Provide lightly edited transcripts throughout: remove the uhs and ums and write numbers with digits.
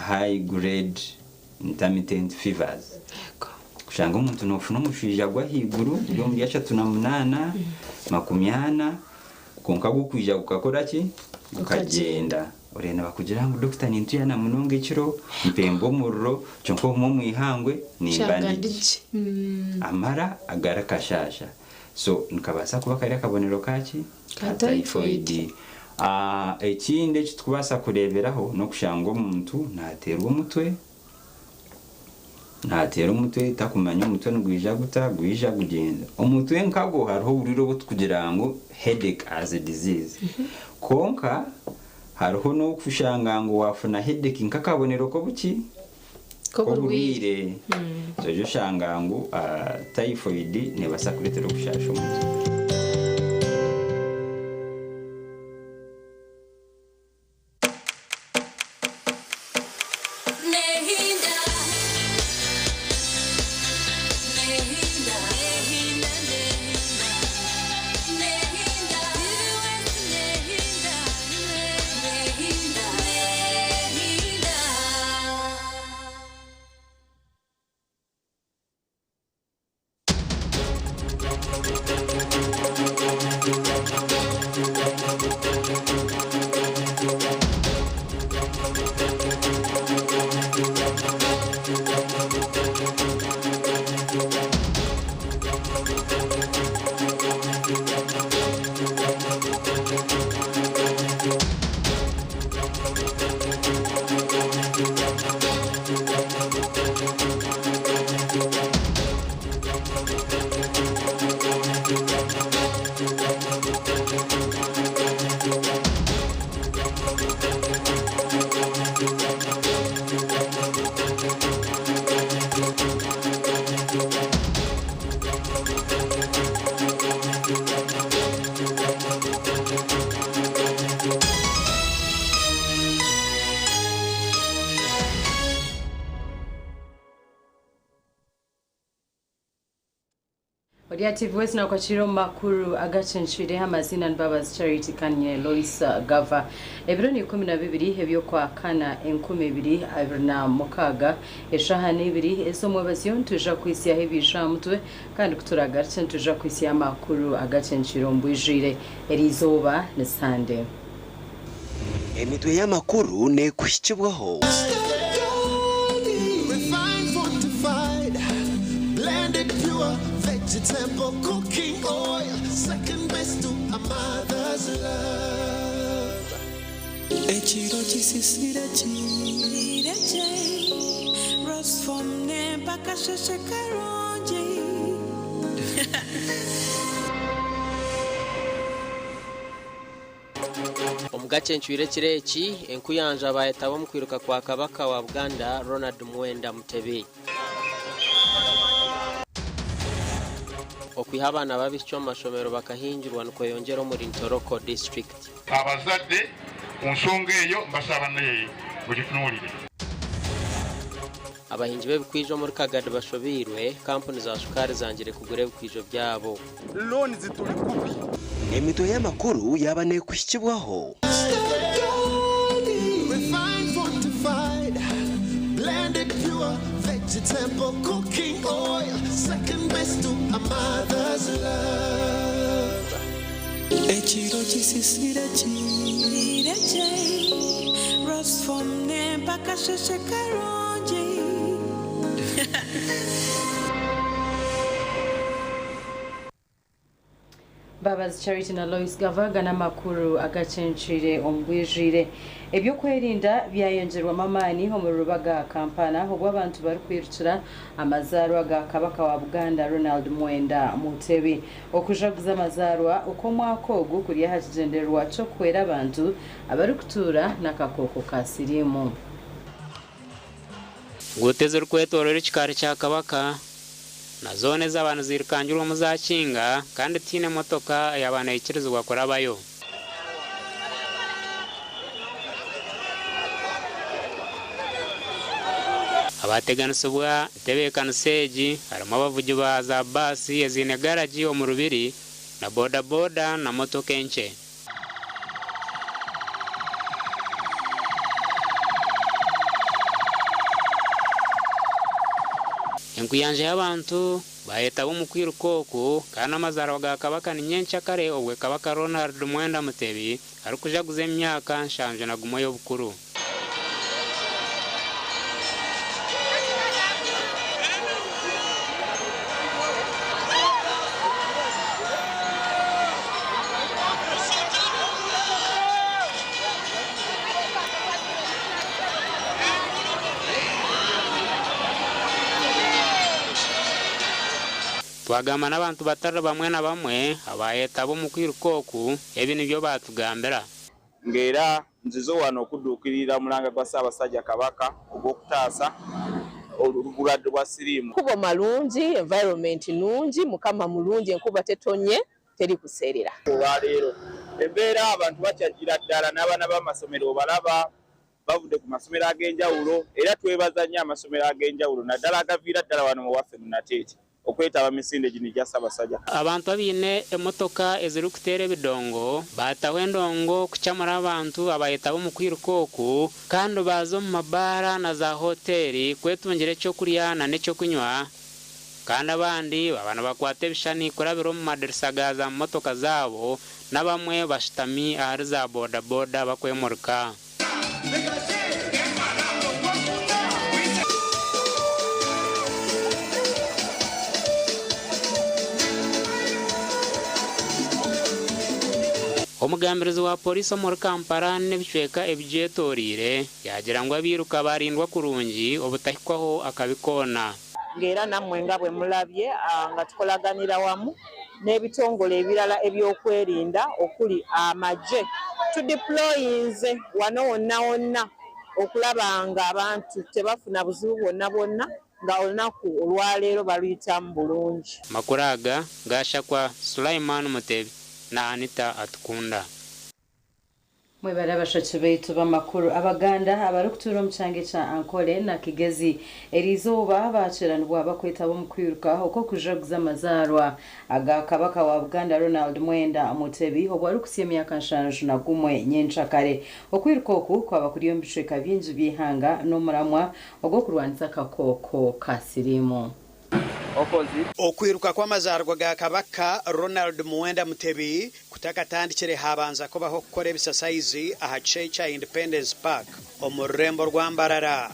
high grade intermittent fevers. Kushanga omuntu noofuna omushwija gw'ahaiguru guri omuri 38, 40, kwonka gukwija gukakora ki? Gukagyenda. Orenda bakugira ngu dokita nintuyana munonga ekiro, mpemba omuriro, kyonka obumwe omu ihangwe nimba ndi gye. Amara agari kashaasha. So nikabaasa kuba kari akabonero ka ki? Ka typhoid. Ekindi eki turikubaasa kureeberaho n'okushanga omuntu naateerwa omutwe, naateera omutwe takumanya omutwe nigwija guta, gwija gugyenda. Omutwe nkagwo hariho oburwaire obu turikugira ngu headache as a disease. Kwonka hariho n'okushanga ngu waafuna headache nk'akabonero k'obuki? K'oburwaire. So oija oshanga ngu typhoid neebaasa kukureetera okushaasha omutwe. Ori aha TV West nakwakira omu makuru agacencwire amaziina ni Mbabazi Charity kandi nyine Lois Gava. Ebiro ni 12 eby'okwakana 2026 eshaaha n'ibiri ez'omwebazyo nitwija kuhitsyaho ebiija aha mutwe kandi kuturagarukye nitwija kuhitsya amakuru agacencwire omu bwijwire. Eriizooba ni Sande. Emitwe y'amakuru neekuhikibwaho. Refined, fortified, blended pure vegetable cooking oil, second best to a mother's love. Ekiro kisisire kirekye Rosfom nempa akasheshe karungi. Omu gacencwire ekiro eki, enkuyanja bayetaba omu kwiruka kwa Kabaka wa Buganda, Ronald Muwenda Mutebi. Okwiha abaana b'abaishiki omu mashomero bakahingirwa nikweyongyera omuri Ntoroko disiturikiti. Abazadde ku nsonga eyo mbasaba naye mugitunuulire. Abahingi b'ebikwijo omuri Kagadi bashobeirwe, kampuni za shukaari zangire kugura ebikwijo byabo. Loans turi kubi. Emitwe y'amakuru yaaba neekuhikibwaho. Refined, fortified, blended pure vegetable cooking oil, second best to a mother's love. Ekiro kisisire kirekye Rosfom nempa akasheshe karungi. Mbabazi Charity na Lois Gava aga n'amakuru agacencwire omu bwijwire. Eby'okwerinda byayongyerwamu amaani omuri Rubaga Kampala obu abantu barikwirukira amazaarwa ga Kabaka wa Buganda Ronald Mwenda Mutebi. Okujaguza amazaarwa okw'omwaka ogu kuri aha kigyendererwa ky'okuhwera abantu abarikutuura n'akakooko ka siriimu. Nguuto ezirikwetoorora ekikaari kya Kabaka na zoona ezaaba niziirukangirwa omu zaakinga kandi tihaine motoka eyaaba neikirizibwa kurabayo. Abaateganisibwa entebeekanisa egi harimu abavugi ba za baasi eziine garagi omu Rubiri na boda boda na motoka enkye. Enkuyanja y'abantu bayetaba omu kwiruka oku kandi amazaarwa ga Kabaka ni nyenkyakare obwe Kabaka Ronald Mwenda Mutebi arikujaguza emyaka 71 y'obukuru. Twagamba n'abantu batari bamwe na bamwe abayetaba omu kwiruka oku, ebi nibyo batugambira. Ng'era nzize wano okudduukirira omulanga gwa Ssaabasajja Kabaka ogw'okutaasa obulwadde bwa siriimu. Kubo malungi, environment nungi, Mukama mulungi, enkuba tetonye, teri kuseerera. Olwaleero embeera abantu bakyajjira ddala n'abaana b'amasomero obalaba bavudde ku masomero ag'enjawulo era twebaza nnyo amasomero ag'enjawulo naddala agaviira ddala wano mu waffe mu Nateete okwetaba mu misinde gino egya Ssaabasajja. Abantu abaine emotoka ezirikuteera ebidongo baataho endongo kukyamura abantu abayetaba omu kwiruka oku kandi baaza omu mabaara na za hoteeri kwetungira ekyokurya na n'ekyokunywa kandi abandi baba nibakwata ebishushani kurabira omu madirisa ga za motoka zaabo n'abamwe bashutami ahari za bodaboda bakwemurika. Omugambirizi wa polisi omuri Kampala n'ebicweka ebigyetoriire yagira ngu abiruka barindwa kurungi obutahikwaho akabi koona. Ng'era nammwe nga bwe mulabye nga tukolaganira wamu n'ebitongole ebirala ebyokwerinda okuli amagye tudeployinze wano wonna wonna okulaba nga abantu tebafuna buzibu bwonna bwonna nga olunaku olwaleero baluyitamu bulungi. Makuru aga gashakwa Sulaiman Mutebi na Anita Atukunda. Mwebale abashaki baitu b'amakuru. Abaganda abarikutuura omu kyanga kya Ankole na Kigezi erizooba bakiranibwa bakwetaba omu kwiruka okw'okujaguza amazaarwa aga Kabaka wa Buganda Ronald Mwenda Mutebi obwo arikutsya emyaka 71 nyenkyakare. Okwiruka oku kwaba kuri omu bicweka bingi by'eihanga n'omuramwa ogw'okurwanisa akakooko ka siriimu. Okwiruka kw'amazaarwa ga Kabaka Ronald Muwenda Mutebi kutakatandikire habanza kubaho kukora ebisasaizi aha kishaayi kya Independence Park omu rurembo rwa Mbarara.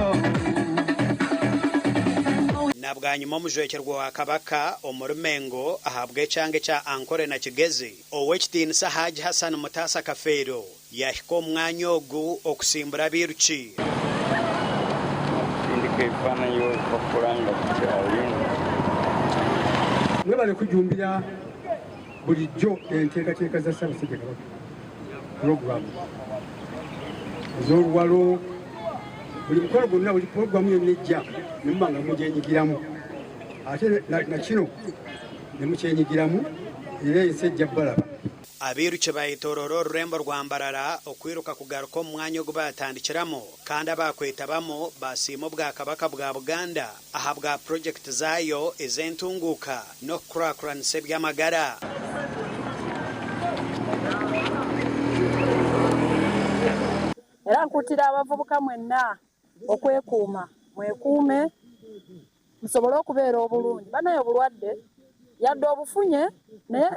Na bwanyima omujwekyerwa wa Kabaka omuri Mengo ahabw'ekyanga ekya Ankole na Kigezi, Ow'ekitiinisa Haji Hassan Mutaasa Kafeero yahika omu mwanya ogu okusimbura abairuki. Mwebale kujumbira bulijjo enteekateeka za Ssaabasajja Kabaka puroguramu ez'oluwalo buli mukolo gwonna buli puroguramu yonna ejja ne muba nga mugyenyigiramu ate na kino ne mukyenyigiramu era ensi ejja balaba. Abairuki bayetorora orurembo rwa Mbarara okwiruka kugaruka omu mwanya ogu batandikiramu kandi abakwetabamu basiima obwakabaka bwa Buganda aha bwa purojekiti zaayo ez'entunguuka n'okukurakuranisa eby'amagara. Era nkuutira abavubuka mwenna okwekuuma, mwekuume musobole okubeera obulungi. Banaye obulwadde yadde obufunye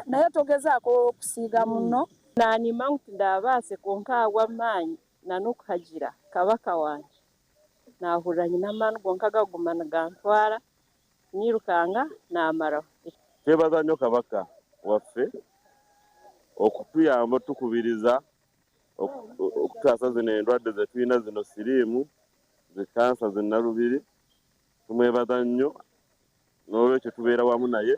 naye togezaako okusiiga munno. Nanyima ngu tindabaase kwonka ahabw'amaanyi nan'okuhagira Kabaka wangye. Naahurira nyine amaani gonka gaguma nigantwara nirukanga naamaraho. Twebaza nnyo Kabaka waffe okutuyamba otukubiriza okutaasa zino endwadde ze tulina zino siriimu, zi kansa zinnalubiri. Tumwebaza nnyo n'olwekyo tubeera wamu naye.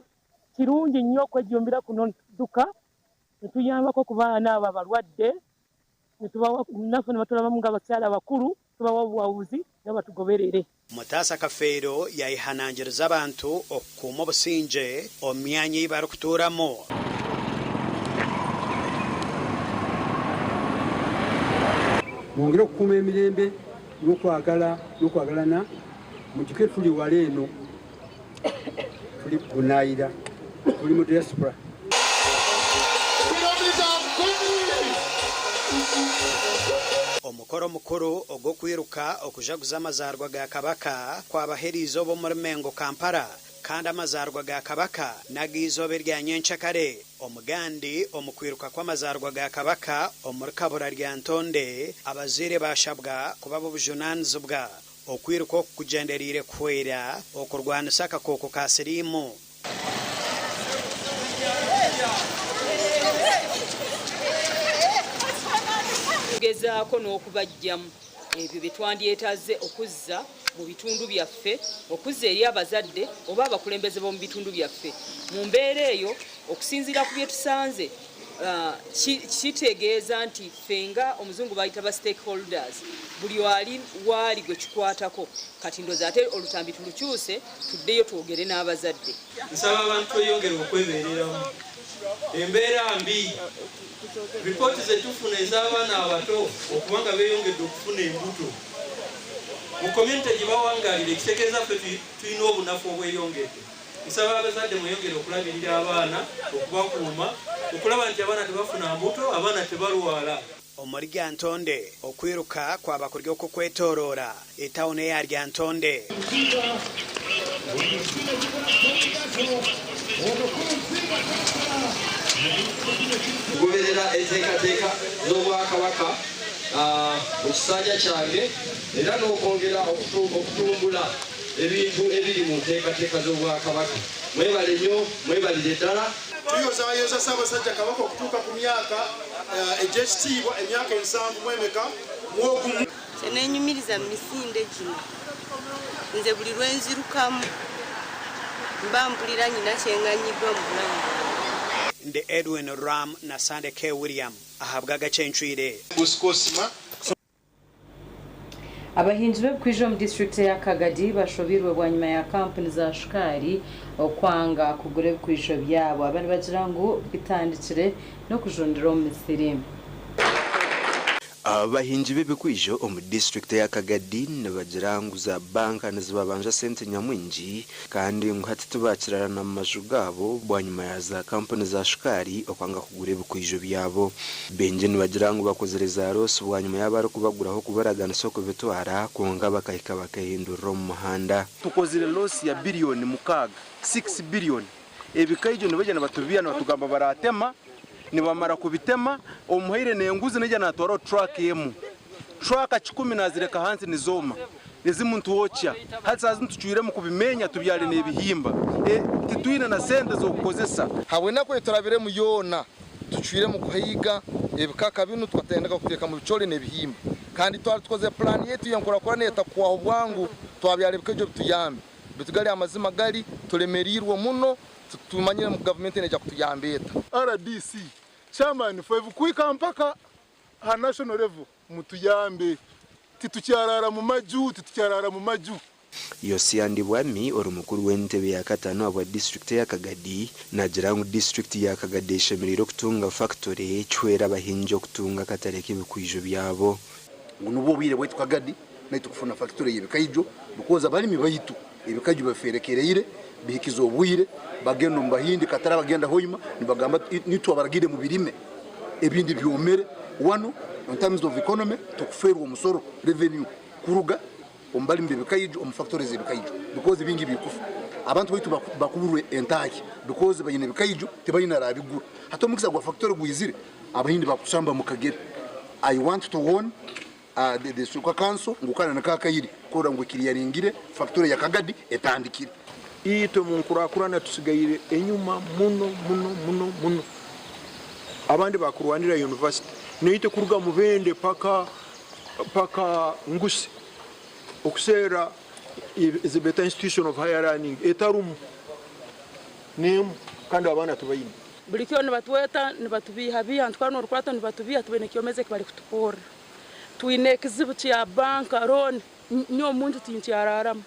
Kirungi nnyo okwejjumbira kuno dduka ne tuyambako ku baana abo abalwadde ne tubawa naffe ne batulabamu ng'abakyala abakulu tubawa obuwabuzi nabo batugoberere. Mutaasa Kafeero yayehanangiriza abantu okukuuma obusingye omu myanya ei barikutuuramu. Mwongere okukuuma emirembe n'okwagala n'okwagalana mujjuke tuli wala eno tuli bunaayira tuli mu diaspora. Omukoro mukuru ogw'okwiruka okujaguza amazaarwa ga Kabaka kwabaho eriizooba omuri Mengo, Kampala kandi amazaarwa ga Kabaka n'ag'eizooba erya nyenkyakare. Omugandi omu kwiruka kw'amazaarwa ga Kabaka omuri Kabura Lyantonde, abazaire baashabwa kuba ab'obujunaanizibwa. Okwiruka oku kugyendereire kuhwera okurwanisa akakooko ka siriimu. Tugezaako n'okubaggyamu ebyo bye twandyetaaze okuzza mu bitundu byaffe, okuzza eri abazadde oba abakulembeze b'omu bitundu byaffe. Mu mbeera eyo, okusinziira ku bye tusanze, kitegeeza nti ffe nga Omuzungu b'ayita ba stakeholders, buli ali waali gwe kikwatako, kati ndowooza ate olutambi tulukyuse tuddeyo twogere n'abazadde. Nsaba abantu tweyongere okwebereramu. Embeera mbi. Ripooti zetufuna ez'abaana abato okuba nga beyongedde okufuna embuto mu community gyebawangalira ekitegeeza ffe tulina obunafu obweyongedde. Nsaba abazadde mweyongere okulabirira abaana, okubakuuma, okulaba nti abaana tebafuna mbuto, abaana tebalwala. Omuri Lyantonde, okwiruka kwaba kuri okw'okwetooroora etauni eya Lyantonde. Kugoberera enteekateeka z'Obwakabaka mu kisanja kyange era n'okwongera okutumbula ebintu ebiri mu nteekateeka z'Obwakabaka. Mwebale nnyo, mwebalire ddala. Tuyozayoza Ssaabasajja Kabaka okutuuka ku myaka egy'ekitiibwa, emyaka ensanvu mu emeka mu ogumu. Kyenenyumiriza mu misinde gino, nze buli lwe nzirukamu mba mpulira nyina kyenganyiddwa mu bulamu bwange. Ndi Edwin Ram na Sande K. William ahabw'Agacencwire. Abahingi b'ebikwija omu disiturikiti eya Kagadi bashobirwe bwanyima ya kampuni za shukaari okwanga kugura ebikwijo byabo. Aba nibagira ngu bitandikire n'okujundira omu misiri. Abahingi b'ebikwijo omu disiturikiti eya Kagadi nibagira ngu za banka nizibabanja sente nyamwingi kandi ngu hati tibakirara na mu maju gaabo bwanyima ya za kampuni za shukaari okwanga kugura ebikwijo byabo. Baingi nibagira ngu bakozire za loosi bwanyima y'abarikubaguraho kubaraganisa okubitwara kwonka bakahika bakehindurira omu muhanda. Tukozire loosi ya biriyoni mukaaga, six billion, ebikaijjo nibaija nibatubiiha nibatugamba baratema, nibamara kubitema, omuhaire n'enguzi naija natwaraho truck emwe. Truck kikumi nazireka ahansi nizooma, ezimu nitwokya, hati saaha zinu tucwiremu kubimenya tubyare n'ebihimba. Titwine na sente z'okukozesa. Habw'enaku ei turabiremu yoona, tucwiremu kuhaiga ebikaka binu tukatandika kuteeka mu bicoori n'ebihimba. Kandi twali tukozire pulaani yaitu y'enkurakurana etakuhwaho bwangu, twabyara ebikaijo bituyambe. Baitu gali amazima gali, tulemeriirwe muno, titumanyire ngu gavumenti neija kutuyamba eta. Rdc, Chairman five kuhika mpaka aha national level mutuyambe titukyarara mumaju titukyarara mumaju. Yosia Ndibwami ori mukuru w'entebe ya kataano ahabwa disiturikiti eya Kagadi naagira ngu disiturikiti ya Kagadi eshemereire okutunga fakitore kihwere abahingi okutunga akatare k'ebikwijo byabo. Ngu nubwo obwire bwaitu Kagadi naitwe kufuna fakitore y'ebikaijo because abalimi baitu ebikaijo bafeerekereire bihikize obwire bagenda omu Bahindi katara bagenda Hoima nibagamba nitwe abaragire mubirime ebindi byomere wanu in terms of economy tukufeerwa omusoro, revenue, kuruga omu balimi b'ebikaijo omu factory z'ebikaijo because bingi bikufa. Abantu baitu bakuburwa entaahya because baine ebikaijo tibaine arabigura. Hati omukisa gwa factory gwizire Abahindi bakutusamba mu kagere. I want to warn the Suka Council ngu kana niko akaire kurora ngu ekiriyaringire factory ya Kagadi etandikire. Itwe mu nkurakurana tusigaire enyuma muno muno muno muno. Abandi bakurwanira university naitwe kuruga Mubende paka paka Ngusi okuseera ezibeta institution of higher learning etarumu nemu kandi abaana tubaine. Buri kiro nibatweta nibatubiihabiiha nitukora n'orukurato nibatubiiha tibaine kyomezi eki barikutukorra. Twine ekizibu kya banka loan nyowe omunju tinkyaraaramu.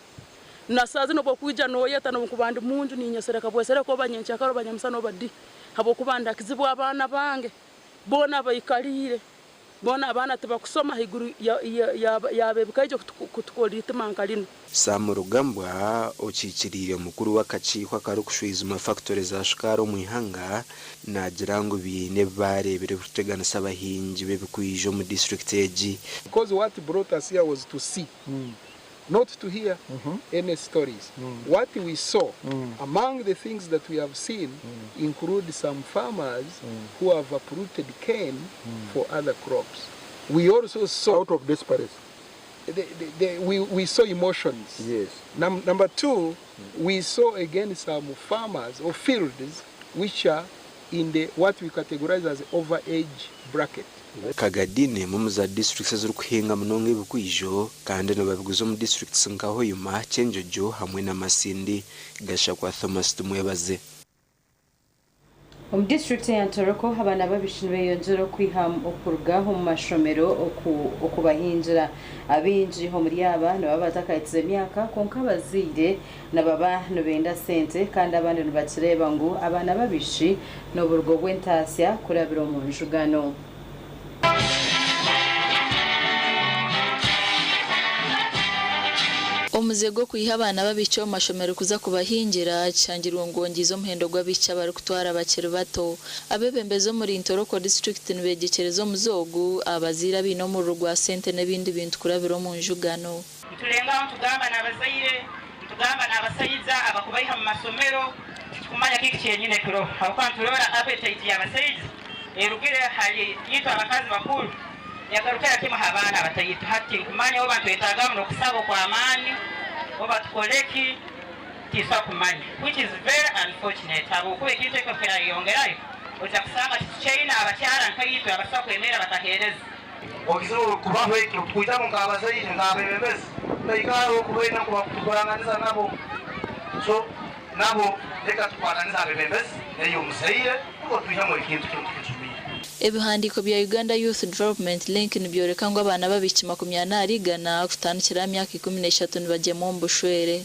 Na saaha zinu obu okwija noyeta n'obu nkuba ndi munju ninyesereka bwesereko oba nyenkyakara oba nyamusana oba di habw'okuba ndakizibu abaana bange boona baikaliire. Boona abaana tibakusoma ahaiguru ya b'ebikaija kutukorera eitima nka rinu. Sam Rugambwa, okiikiriire mukuru w'akakiiko akarikushwijuma fakitore za shukaari omu ihanga, naagira ngu baine ebi baareebire ebirikuteganisa abahingi b'ebikwija omu disiturikiti egi. Because what brought us here was to see, not to hear any stories. What we saw, among the things that we have seen, include some farmers who have uprooted cane for other crops. We also saw... Out of desperation. We saw emotions. Yes. Number two, we saw again some farmers or fields which are in the what we categorize as overage bracket. Kagadi n'emwe omu za disiturikiti ezirikuhinga munonga ebikwijo kandi nibabiguza omu disiturikiti nka Hoima, Kyenjojo hamwe na Masindi. Gashakwa Thomas Tumwebaze. Omu disiturikiti ya Ntoroko abaana b'abaishiki nibeyongyera okwiha okuruga omu mashomero okubahingira. Abaingi omuri aba nibaba batakahikire emyaka kwonka abazaire nibaba nibenda sente kandi abandi nibakireeba ngu abaana b'abaishiki n'oburugo bw'entaasya kurabira omu njugano. Omuze gw'okwiha abaana b'abaishiki omu mashomero kuza kubahingira kishangirwe ngu gwongyize omuhendo gw'abaishiki abarikutwara bakiri bato. Abeebembezi omuri Ntoroko disiturikiti nibeegyekyereza omuze ogu aha bazaire abaine omururu gwa sente n'ebindi bintu kurabira omu njugano. Niturengaho nitugamba n'abazaire, nitugamba n'abasaiza abakubaiha mu masomero, titukumanya kiki kyenyine kiroho habwokuba niturora appetite y'abasaiza erugire hali itwe abakazi bakuru yagarukira kimu ha baana abataito. Hati nkumanya oba nitwetagamu n'okusaba okw'amaani oba tukoreki tisobola kumanya, which is very unfortunate habwokuba ekintu ekyo kirayeyongerayo ojja kusanga titukyaine abakyara nkaitwe abasobola kwemerra bataheereza. Okizibu kubaho ekyo tukwitamu nk'abazaire nk'abebembezi baikara okubaina kubaranganiza nabo, so nabo leka tukwatanisa abebembezi neyo omuzaire kuba twihamu ekintu kinu tukisumire. Ebihandiiko bya Uganda Youth Development Link nibyoreka ngu abaana b'abaishiki 40 ahari igana kutandikira aha myaka 13 nibagyemwa omu bushwere.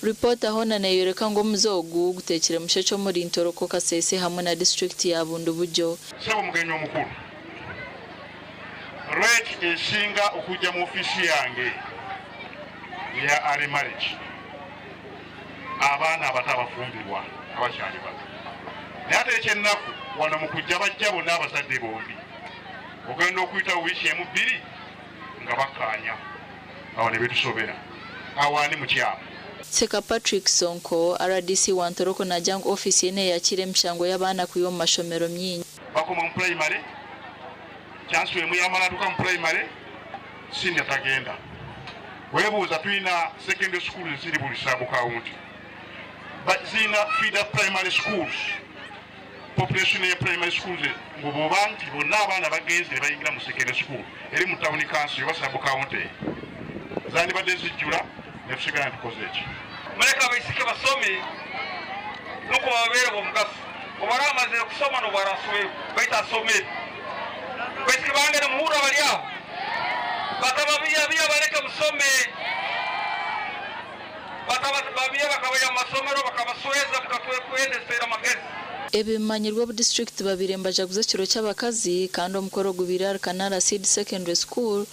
Ripoota hoona neeyoreka ngu omuze ogu guteekire mushekye omuri Ntoroko, Kasese hamwe na disiturikiti ya Bundibugyo. Ssebo omugenyi omukulu, rate esinga okujja mu ofiisi yange ya early marriage abaana abato abafumbirwa abakyali bato. Naye ate ekyennaku wano mu kujja bajja bonna abazadde bombi. Ogenda okuyitawo wiiki emu bbiri nga bakkaanya awo ne bitusobera. Awo ani mukyamu? Seka Patrick Sonko, rdc wa Ntoroko naagira ngu ofiisi ye neeyakiira emishango y'abaana kwiha omu mashomero mingi. Bakoma mu pulayimale, chansi emu yamala atuuka mu pulayimale, siniya tagenda. Weebuuza tulina secondary schools eziri buli sub county. But zirina feeder primary schools. Population ya primary schools ngu bw'oba nti bonna abaana bagenze ne bayingira mu secondary school eri mu town council oba sub county zandibadde zijjula ne tusigala tukoze eki. Muleke abaisiki basome nukwo babeere b'omugaso. Obu araaba amazire kusoma n'obu araaswerwa baitu asomere. Baisiki bange nimuhurra bali aho? Batababiihabiiha baleke musome. Batababiiha bakabaiha mu masomero bakabasweza mukatwekwenda amagezi. Ebi bimanyirwe obu disiturikiti babaire nibajaguza ekiro ky'abakazi kandi omukoro gubaire ahari Kanaara Seed Secondary School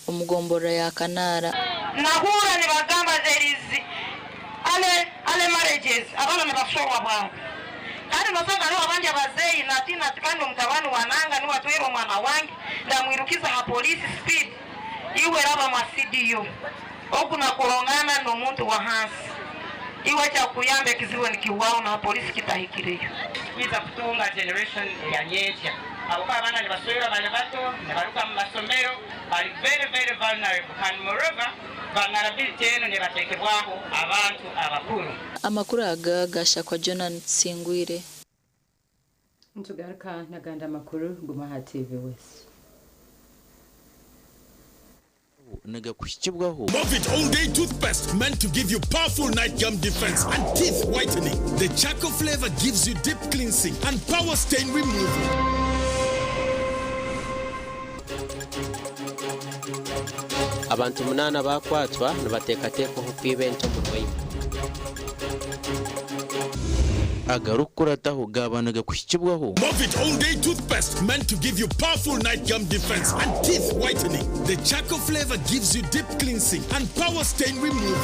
omu gomborora ya Kanaara. Nahurra nibagamba there is early marriages, abaana nibashwerwa bwangu. Kandi nosanga hariho abandi abazeeyi natiina ati kandi omutabani wa nanga niwe atwaire omwana wange, ndamwirukiza aha police speed, iwe raba mwa CDU. Ogu nakurongana n'omuntu wa hansi. Iwe ekyakukuyamba ekizibu nikihwaho na polisi kitahikireyo. Twiza kutunga generation ya nyenkya habwokuba abaana nibaswerwa bali bato, nibaruga mu masomero, bali very very vulnerable and moreover vulnerability enu nebateekebwaho abantu abakuru. Amakuru aga gashakwa Jonan Tusingwire. Nitugaruka n'agandi amakuru guma aha TV West. Nigakuhikibwaho. Movit All Day Toothpaste, meant to give you powerful night gum defense and teeth whitening. The charcoal flavor gives you deep cleansing and power stain removal. Abantu munaana bakwatwa nibateekateekwaho kwiba ente omu Hoima. Agarikukurataho gaaba nigakuhikibwaho. Movit All Day Toothpaste meant to give you powerful night gum defense and teeth whitening. The charcoal flavor gives you deep cleansing and power stain removal.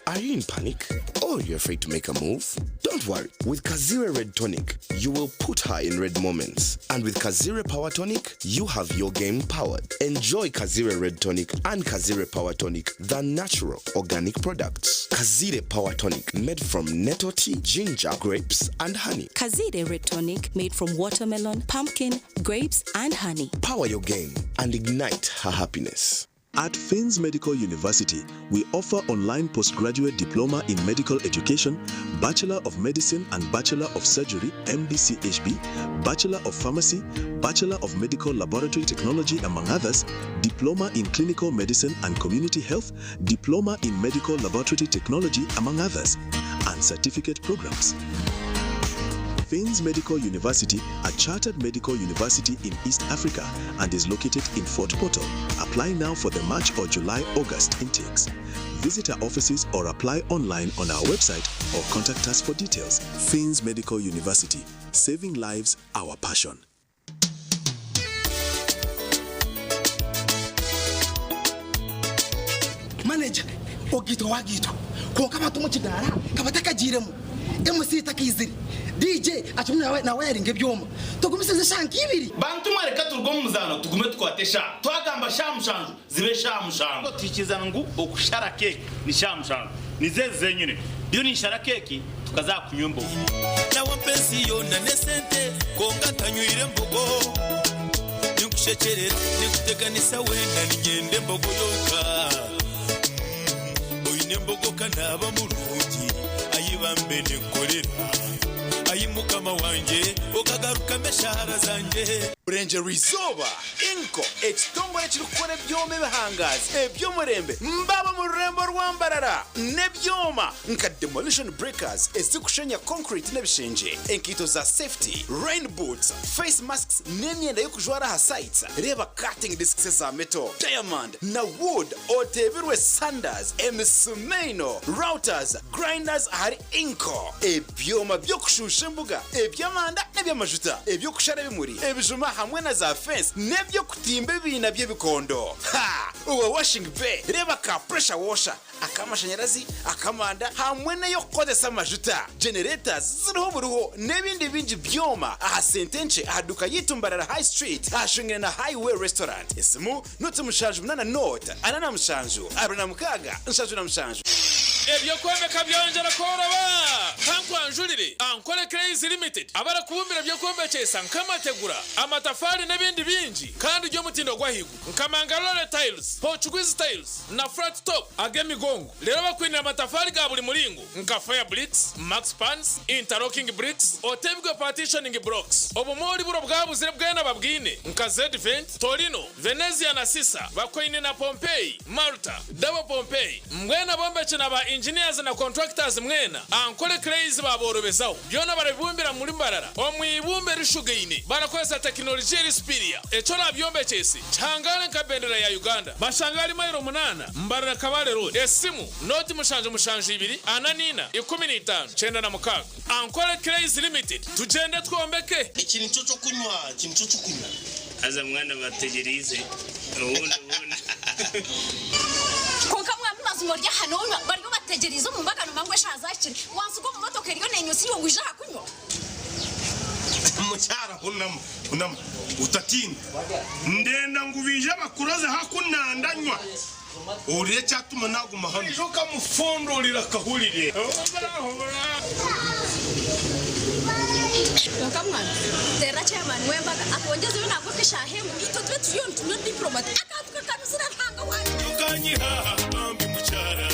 Are you in panic? Or you're afraid to make a move? Don't worry. With Kazire Red Tonic, you will put her in red moments. And with Kazire Power Tonic, you have your game powered. Enjoy Kazire Red Tonic and Kazire Power Tonic, the natural organic products. Kazire Power Tonic, made from nettle tea, ginger, grapes, and honey. Kazire Red Tonic made from watermelon, pumpkin, grapes, and honey. Power your game and ignite her happiness. At Finns Medical University, we offer online postgraduate diploma in medical education, Bachelor of Medicine and Bachelor of Surgery, MBCHB, Bachelor of Pharmacy, Bachelor of Medical Laboratory Technology, among others, Diploma in Clinical Medicine and Community Health, Diploma in Medical Laboratory Technology, among others, and certificate programs. Finns Medical University, a chartered medical university in East Africa and is located in Fort Portal. Apply now for the March or July August intakes. Visit our offices or apply online on our website or contact us for details. Finns Medical University, saving lives, our passion. Manager ogaitwa wagaitwa kwonka abantu omu kidaara ka batakagiiremu, MC takaizire, DJ akirimu nawayaringa ebyoma. Tugumisirize eshaaha nka ibiri. Bantu mwe reka turuge omu muzaano tugume tukwate eshaaha. Twagamba shaaha mushanju zibe shaaha mushanju. Twikiriza ngu okushara keeki ni shaaha mushanju. Nizo ezi zenyine. Ndiyo ninshara keeki tukaza aha kunywa embogo. Nawe mpa ensi yoona n'esente kwonka ntanywire mbogo. Ninkushekyerera, ninkuteganisa weena niinyenda embogo yonka. Oine embogo ka naaba murungi, ayi bambe ninkukorera. Ayi Mukama wangye, okagarukamu eshaara zangye. Burengyerwa-izooba, Inco, ekitongore ekirikukora ebyoma ebihangaazi eby'omurembe mbaba omu rurembo rwa Mbarara n'ebyoma nka demolition breakers ezirikushenya concrete n'ebishengye, enkaito za safety, rain boots, face masks n'emyenda y'okujwara aha sites. Reeba cutting discs eza metal, diamond na wood oteebirwe sanders, emisumeino, routers, grinders ahari Inco. Ebyoma by'okushuusha embuga, eby'amanda n'eby'amajuta, eby'okushara ebimuri, ebijuma hamwe na za fensi n'eby'okutimba ebiina by'ebikondo. Ha! Owa washing bay, reeba ka pressure washer, ak'amashanyarazi, ak'amanda hamwe n'ey'okukozesa amajuta. Generators ziriho buriho n'ebindi bingi byoma aha sente nkye aha duuka yaitu Mbarara High Street ahashungaine na Highway Restaurant. Esimu noti 78 nought 47 26 77. Eby'okwombeka byongyera kworoba! Kankwanjurire Ankole Clays Limited abarikubumbira eby'okwombekyesa nk'amategura, amatafaari n'ebindi bingi kandi by'omutindo gw'ahaiguru nka Mangalore Tiles, Portuguese Tiles na Flat Top ag'emigongo. Reero bakwinire amatafaari ga buri muringo nka Fire Bricks, Max Pans, Interlocking Bricks, Otebigwe Partitioning Blocks. Obumoori buro bwabuzire bwena babwine nka Zedvent, Torino, Venezia na Sisa bakwaine na Pompeii, Malta, Double Pompeii. Mbwenu abombeki na ba engineers na contractors mwena, Ankole Clays baaborobezaho. Byona barabibumbira muri Mbarara omu ibumba erishugaine barakozesa tekinologiya eri superior. Eki orabyombekyese kihangaare nka bendera ya Uganda. Bashange ahari mailo munaana, Mbarara Kabale Road. Esimu, nooti mushanju mushanju ibiri, ana n'ina, 15, 96. Ankole Clays Limited, tugyende twombeke! Eki nikyo ky'okunywa, eki nikyo ky'okunywa. Haza mwana bategyereize obundi obundi. Kwonka mwami mazima ori aha nonywa bariyo bategyereize omu mbaga nomanya ngu eshaaha zahikire wansiga omu motoka eriyo nenywa iwe ngu ija aha kunywa. Mukyara hunama, hunama, otatiina. Ndenda ngu baije bakuroze haku nandanywa. Ohurire ekyatuma naguma hanu. Oija okamufundurira akahurire. Kwonka mwana terera chairman w'embaga atwongyezeyo nangwa nk'eshaaha emwe itwe tube turiyo nitunywa diplomat akantu kakanuzire Ruhanga wangye. Tokanyiha bambi mukyara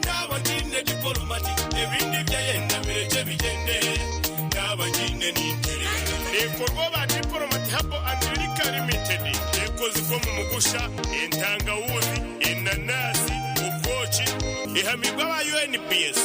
Naaba ngiine dipolomati Ebindi byayenda birekye bigyende Naaba ngiine ninterera. Neekorwa aba Diplomat Herbal and Liquor Limited. Ekozirwe omu mugusha, entangawuuzi, enanaasi, obwoki. Ehamiibwe aba UNBS.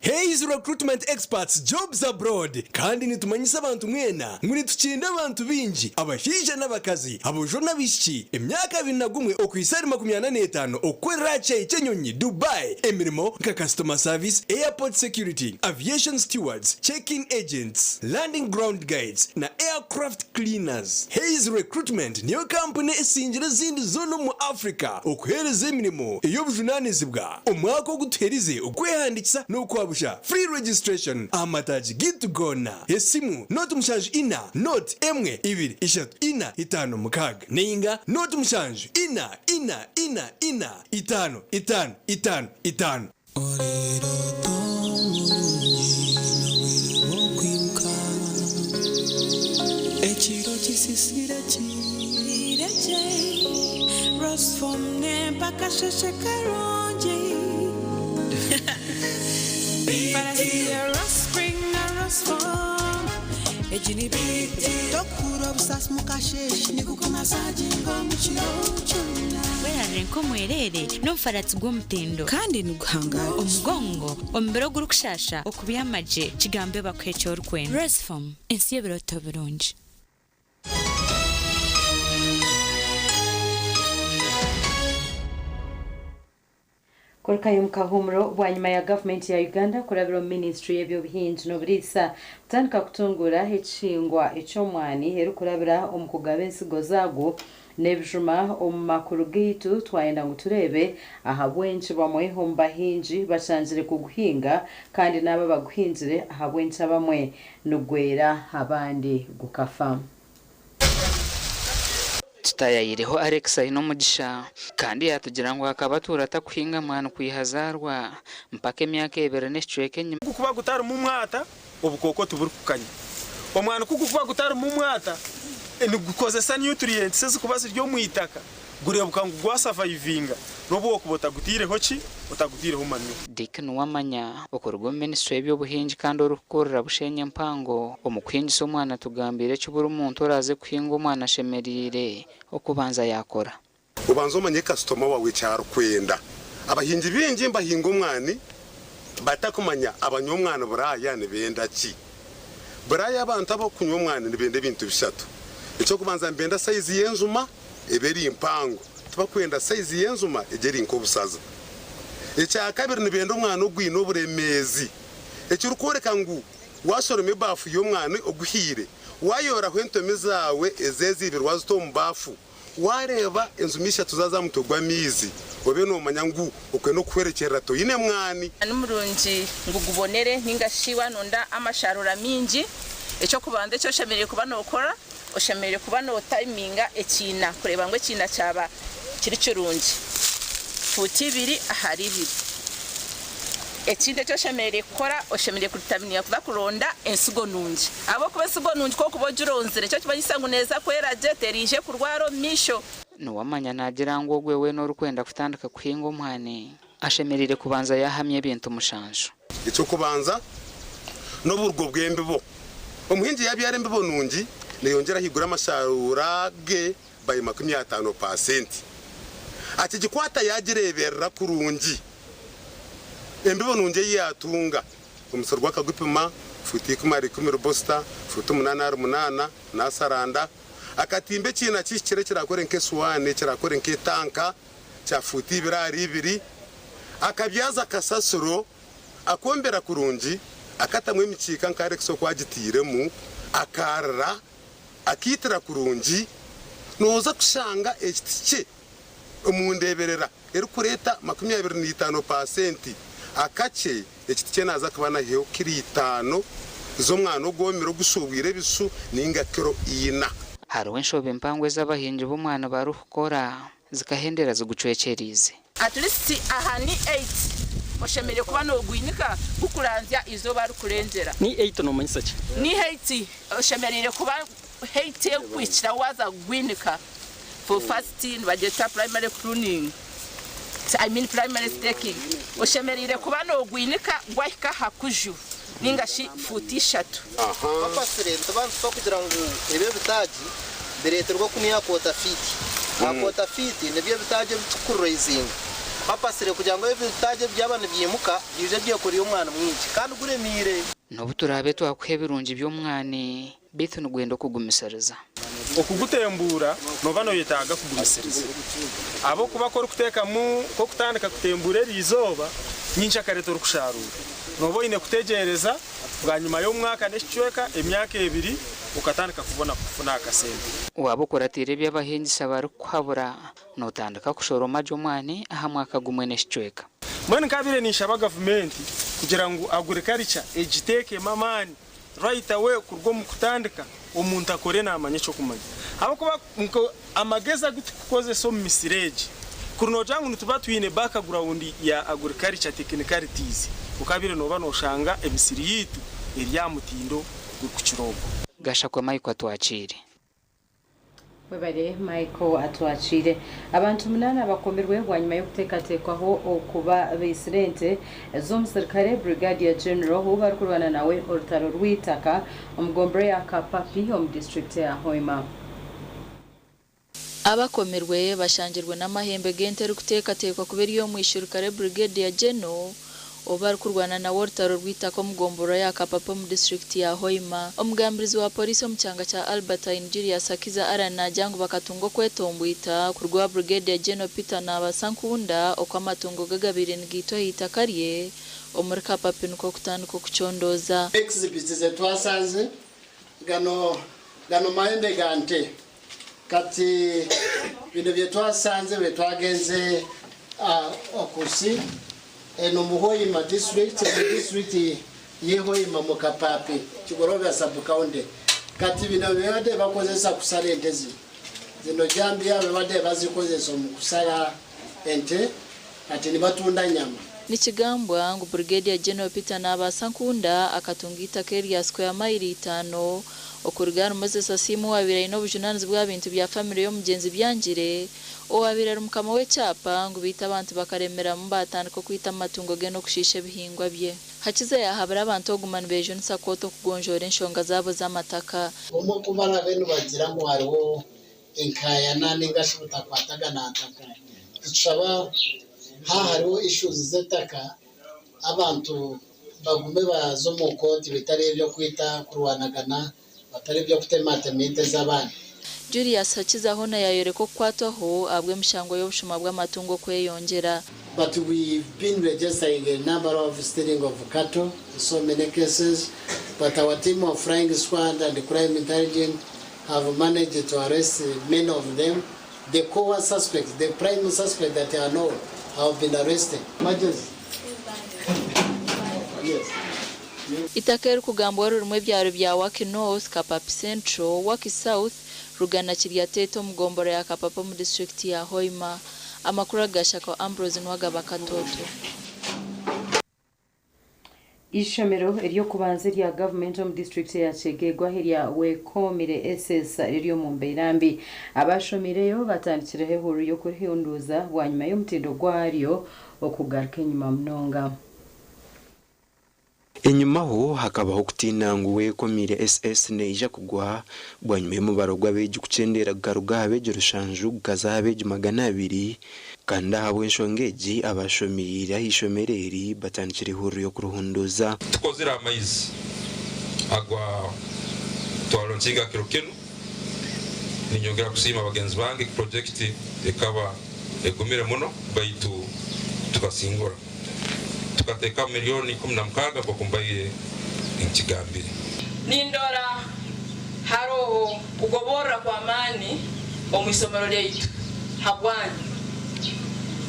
Hays Recruitment Experts Jobs Abroad Kandi nitumanyisa abantu mwena ngu nitukinda abantu baingi, abashaija n'abakazi, aboojo n'abaishiki, emyaka 21 okuhitsya ahari 45 okukorera aha kishaayi ky'enyonyi Dubai emirimo nka Customer Service, Airport Security, Aviation Stewards, Check-in Agents, Landing Ground Guides na Aircraft Cleaners. Hays Recruitment niyo kampuni esingire ezindi zoona omu Africa okuheereza emirimo ey'obujunaanizibwa. Omwaka ogu tuherize okwehandiikisa n'okwabusha, free registration, aha mataagi gaitu goona. Esimu, 074 0 1 2 3 4 5 6 nainga 0 7 4 4 4 4 5 5 5 5. Ekiro kisisire kirekye Rosform nempa akasheshe karungi Farasi ya Rospring na Rosform Egi ni BT Tokuhurira obusaasi mukasheshe Nikukumasaginga omu kiro kyona. Werarire nk'omwereere n'omufaratsi gw'omutindo. Kandi niguhangaara. Omugongo, omubiri ogurikushaasha, okubyama gye, kigambe bakuhe eki orikwenda. Rosform, ensi y'ebirooto birungi. Kurukayo omu kahuumuro bwanyima ya gavumenti ya Uganda kurabira omu minisiture y'eby'obuhingi n'oburiisa kutandika kutunguura ekihingwa eky'omwani erikurabira omu kugaba ensigo zaagwo n'ebijuma omu makuru gaitu twayenda ngu tureebe ahabw'enki bamwe omu bahingi bashangire kuguhinga kandi n'abo abaguhingire ahabw'enki abamwe nigwera abandi gukafa. Tutayayireho Alex Ainomugisha kandi yatugira ngu akaba atuura atakuhinga mwani kwiha azaarwa mpaka emyaka ebiri n'ekicweka enyima. Ku gukuba gutarimu mwata, obukooko tiburikukanya. Omwani ku gukuba gutarimu mwata, nigukozesa nutrients ezikuba ziri omu itaka, gureebuka ngu gwasavaivinga n'obu okuba otagutaireho ki? Otagutaireho manure. Dick Nuwamanya, okuruga omu minisitule y'eby'obuhingi kandi orikukurira Bushenyi empango omu kuhingisa omwana atugambiire eki buri muntu oraaze kuhinga omwana ashemereire okubanza yaakora. Obanze omanye kasitoma wawe eki arikwenda. Abahingi baingi nibahinga omwani batakumanya abanywa omwani Buraaya nibenda ki. Buraaya abantu abarikunywa omwani nibenda ebintu bishatu. Eky'okubanza nibenda sayizi y'enjuma ebe eri mpango, tibakwenda sayizi y'enjuma egyo eri nk'obusaza. Ekyakabiri nibenda omwani ogwine oburemeezi, ekirikworeka ngu waashoroma ebaafu y'omwani oguhiire, waayooraho entomi zaawe ezeeziibire waazita omu baafu, Waareeba enjuma ishatu zaaza aha mutwe gw'amaizi, obe noomanya ngu okwe n'okuhwerekyerera toine mwani. Ni murungi ngu gubonere ninga shi wanonda amasharura mingi, ekyokubanza eki oshemereire kuba nokora, oshemereire kuba notayiminga ekiina kureeba ngu ekiina kyaba kiri kirungi, fuuti ibiri ahari ibiri. Ekindi eki oshemereire kukora, oshemereire kuritamininga kuza kuronda ensigo nungi. Ahabw'okuba ensigo nungi ku orikuba ogironzire, ekyo nikimanyisa ngu neeza kwera gye, teriije kurwara omu maisho. Nuwamanya naagira ngu ogwe weena orikwenda kutandika kuhinga omwani ashemereire kubanza yaahamya ebintu mushanju. Eky'okubanza, n'oburugo bw'embibo. Omuhingi yaabyara embibo nungi, neeyongyera ahaiguru amasharuura ge by 50 paasenti. Akigikwata yaagireeberera kurungi. Embibo nungi ei yaatunga, omusiri gwe akagupima, fuuti ikumi ahari ikumi ribosita, fuuti munaana ahari munaana, naasaranda. Akatimba ekiina kihikire ekiraakore nk'esuwaani, ekiraakore nk'etanka, kya fuuti ibiri ahari ibiri. Akabyaza kasasiro, akombera kurungi, akatamu emikiika nka Alex oku agitairemu, akaarira. Akaitira kurungi, nooza kushanga ekiti kye omu ndeeberera erikureeta 25 paasenti akakye, ekiti kye naaza kuba nahihaho kiro itaano z'omwana ogwomire ogushuubwire ebisu nainga kiro ina. Hariho enshobe mpango ezi abahingi b'omwani barikukora zikahendera zigucwekyereize. At least aha ni eight oshemereire kuba nogwinika gukuranzya eizooba rikurengyera. Ni eight nomanyisa ki? Ni height oshemereire kuba height erikukuhikiraho waaza kugwinika for first nibagyeta primary pruning I mean primary staking oshemereire kuba nogwinika gwahika aha kuju ninga shi fuuti ishatu. Bapasire nituba nitufa kugira ngu ebi ebitaagi bireeterwe kunu aha kwota fiiti. Aha kwota fiiti nibyo ebitaagi ebi tukuraizinga. Bapasire kugira ngu ebitaagi ebi byaba nibyimuka byije byekorire omwani mwingi kandi guremiire. N'obu turaabe twakuha ebirungi by'omwani, beitu nigwenda okugumisiriza. Okugutembuura nooba nooyetaaga kugumisiriza ahabw'okuba ku orikuteekamu nk'okutandika kutembuura eri izooba, nyenkyakare torikushaaruura. Nooba oine kutegyereza bwanyima y'omwaka n'ekicweka, emyaka ebiri, okatandika kubona kufuna aha kasente. Waaba okuratiire ebi abahingisa barikukuhabura, nootandika kushoroma gye omwani aha mwaka gumwe n'ekicweka. Mbwenu nkaabaire ninshaba gavumenti kugira ngu agurikarica egiteekemu amaani right away kuruga omu kutandika omuntu akore naamanya eky'okumanya ahabw'okuba nka amagezi agu tukukozesa omu misiri egi kuri noogira ngu nituba twine background ya agriculture technicalities okabaire nooba nooshanga emisiri yaitu eri aha mutindo gurikukira ogwo. Gashakwa Michael Atwakiire. Webare Michael Atwakiire. Abantu munaana bakomirwe bwanyima y'okuteekateekwaho okuba baitsire ente z'omusirikare Brigadier General ou barikurwana nawe orutaro rw'eitaka omu gombora ya Kapapi omu disiturikiti ya Hoima. Abakomirwe bashangirwe n'amahembe g'ente erikuteekateekwa kuba eri ey'omwishirikare Brigadier General ou barikurwana nawe orutaro rw'eitaka omu gomborora ya Kapapa omu disiturikiti ya Hoima. Omugambirizi wa Pooriisi omu kyanga kya Albertine, Julius Hakiza Allan naagira ngu bakatunga okwetombwita kuruga owa Brigadier General Peter Nabasa Nkunda oku amatungo ge gabaire nigaitwa aha itaka rye omuri Kapapi nikwo kutandika okucondooza. Exhibits zetwasanze gano gano mahembe ga nte kati bino byetwasanze bwetwagenze okusi eno mu Hoima district mu district ye Hoima mu Kapapi Kigorobya sub county kati bino byebadde bakozesa kusala ente zino zino jambiya bebadde bazikozesa omu kusala ente kati nibatunda nyama. Nikigambwa ngu Brigadier General Peter Nabaasa Nkunda akatunga eitaka erya square mayiro itaano okuruga ahari Moses Asiimwe owabaire aine obujunaanizibwa aha bintu bya famire y'omugyenzi Byangire owabaire ari mukama w'ekyapa ngu beitu abantu bakaremeramu baatandika okwita amatungo ge n'okushiisha ebihingwa bye. Hakiza yaahabura abantu okuguma nibejunisa kooti okugonjoora enshonga zaabo z'amataka. Obumwe ku baraabe nibagira ngu hariho enkaayana nainga shi obutakwatagana aha ntaka, nitushaba haaba hariho issues z'eitaka abantu bagume baze omu kooti bitari eby'okwita kurwanagana batari eby'okutematema ente z'abandi. Julius Hakiza hoona yaayoreka okukwatwaho ahabw'emishango y'obushuma bw'amatungo okweyongyera. But we've been registering a number of stealing of cattle in so many cases but our team of flying squad and crime intelligence have managed to arrest many of them. The core suspects, the prime suspect that are known have been arrested. Majesty. Yes. Eitaka eririkugambwaho ririmu ebyaro bya Waki North, Kapapi Central, Waki South, Rugana Kiryatete omu gombora ya Kapapa omu disiturikiti ya Hoima. Amakuru aga Shako Ambrose niwe agaba Katoto. Eishomero ery'okubanza erya gavumenti omu disiturikiti eya Kyegegwa erya Wekoomire SS riri omu mbeera mbi. Abashomiireyo batandikireho ehururu y'okurihunduuza bwanyima y'omutindo gwaryo okugaruka enyima munonga. Enyimaho hakabaho okutiina ngu Wekomiire SS neija kugwa bwanyima y'omubaro gw'abeegi kukyendeera gukaruga aha beegi rushanju gukaza aha beegi 200 kandi ahabw'enshonga egi abashomiire aha ishomero eri batandikire ehururu y'okurihunduuza. Tukozire amaizi agwa twalonkinga kiro kinu. Ninyongera kusiima bagenzi bange purojekiti ekaba egumire muno baitu tukasingura. Tukateekaho milioni 16 nk'oku mbaire nkigambire. Nindora haroho kugoborra kw'amaani omu isomero lyaitu habwanyu.